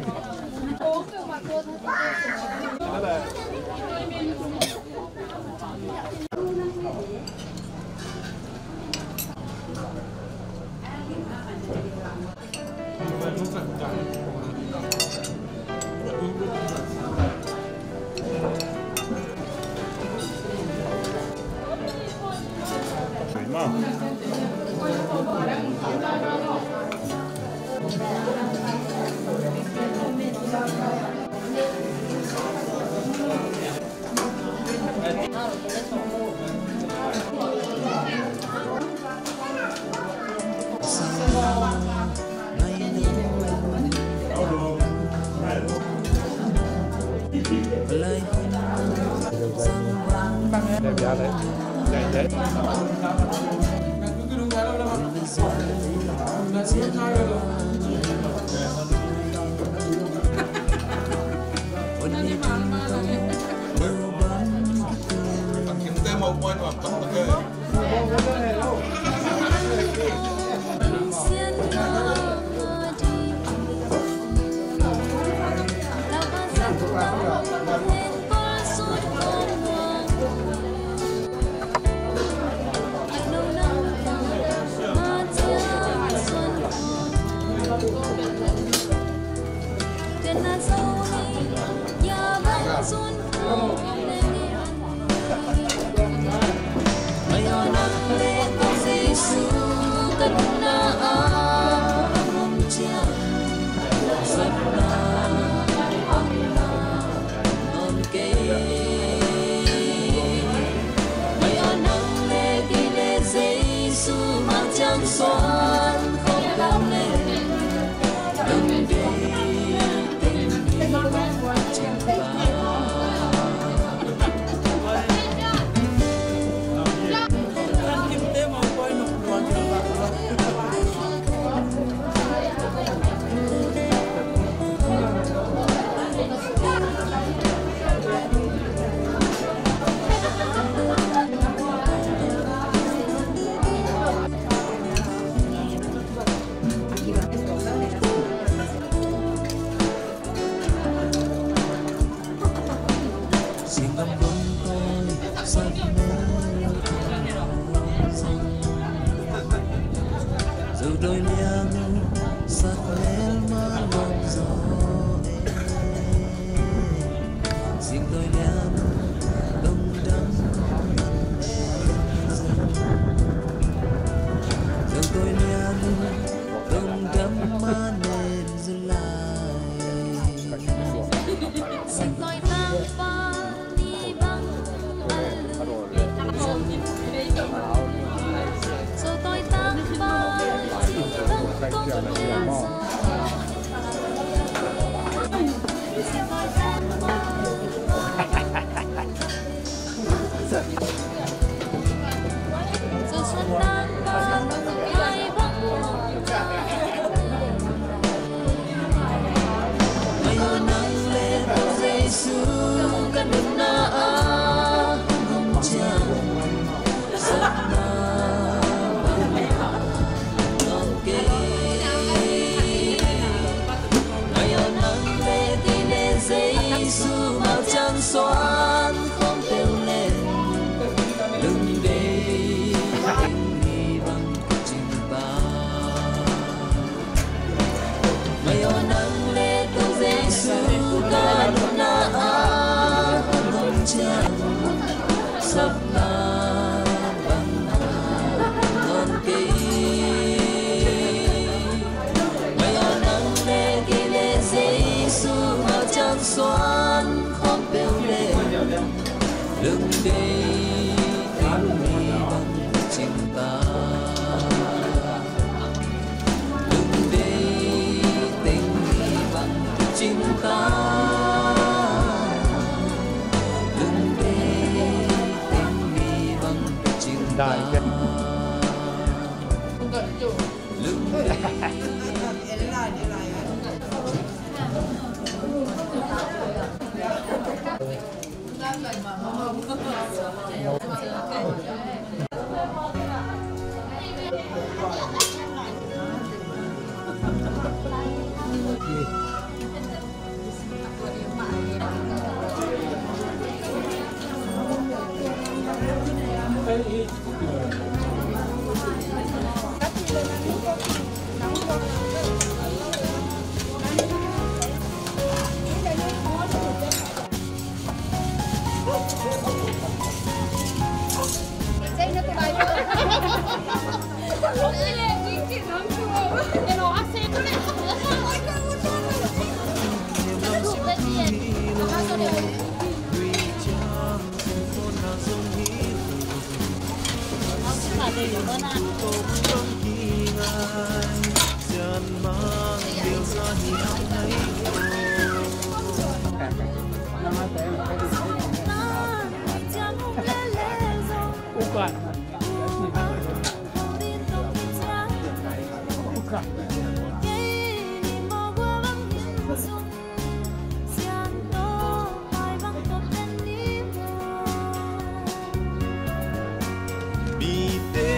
Mite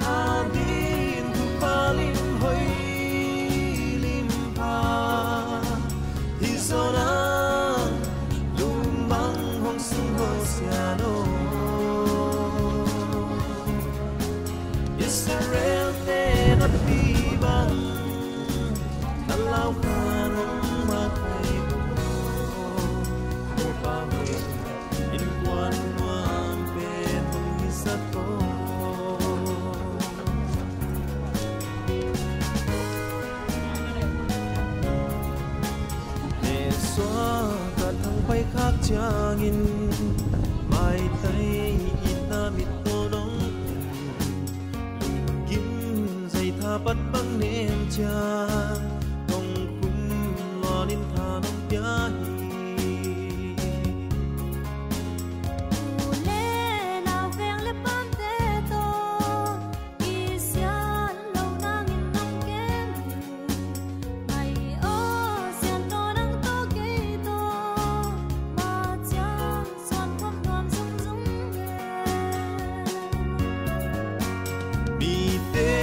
ading Topa lim hoih lim pha hi zaw nang, lungmang hong sung hosian aw. Israel te na pi bang na lau khan hong mak thei ko. Topa hoih, innkuan nuam pen hong hi sa ko. Nesuak a thangpai khak ciangin maitai itna mittaw nong kim, zaitha pat bang nem ciang kong khum luanin tha nong pia hi. U le nau veng le pamte tawh i sian lo nangin nong kem hi. Ngai aw, siangtho nang tawh kei tawh ma ciang suan khop nuam zungzung ve. Mite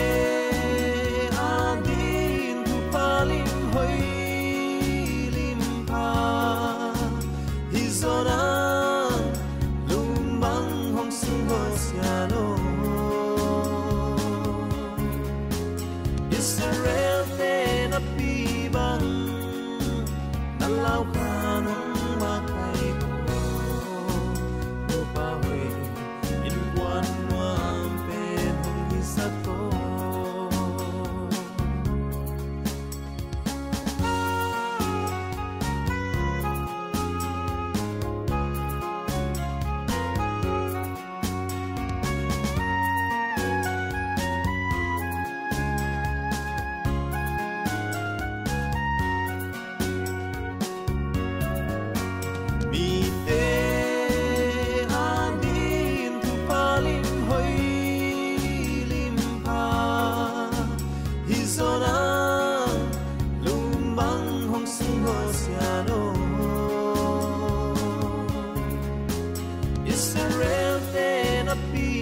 ading Topa lim hoih lim pha hi zaw nang, lungmang hong sung hosian aw. Israel te na pi bang na lau khan hong mak thei ko. Topa hoih, innkuan nuam pen hong hi sa ko. Mite ading Topa lim hoih lim pha hi zaw nang, lungmang hong sung hosian aw. Israel te na pi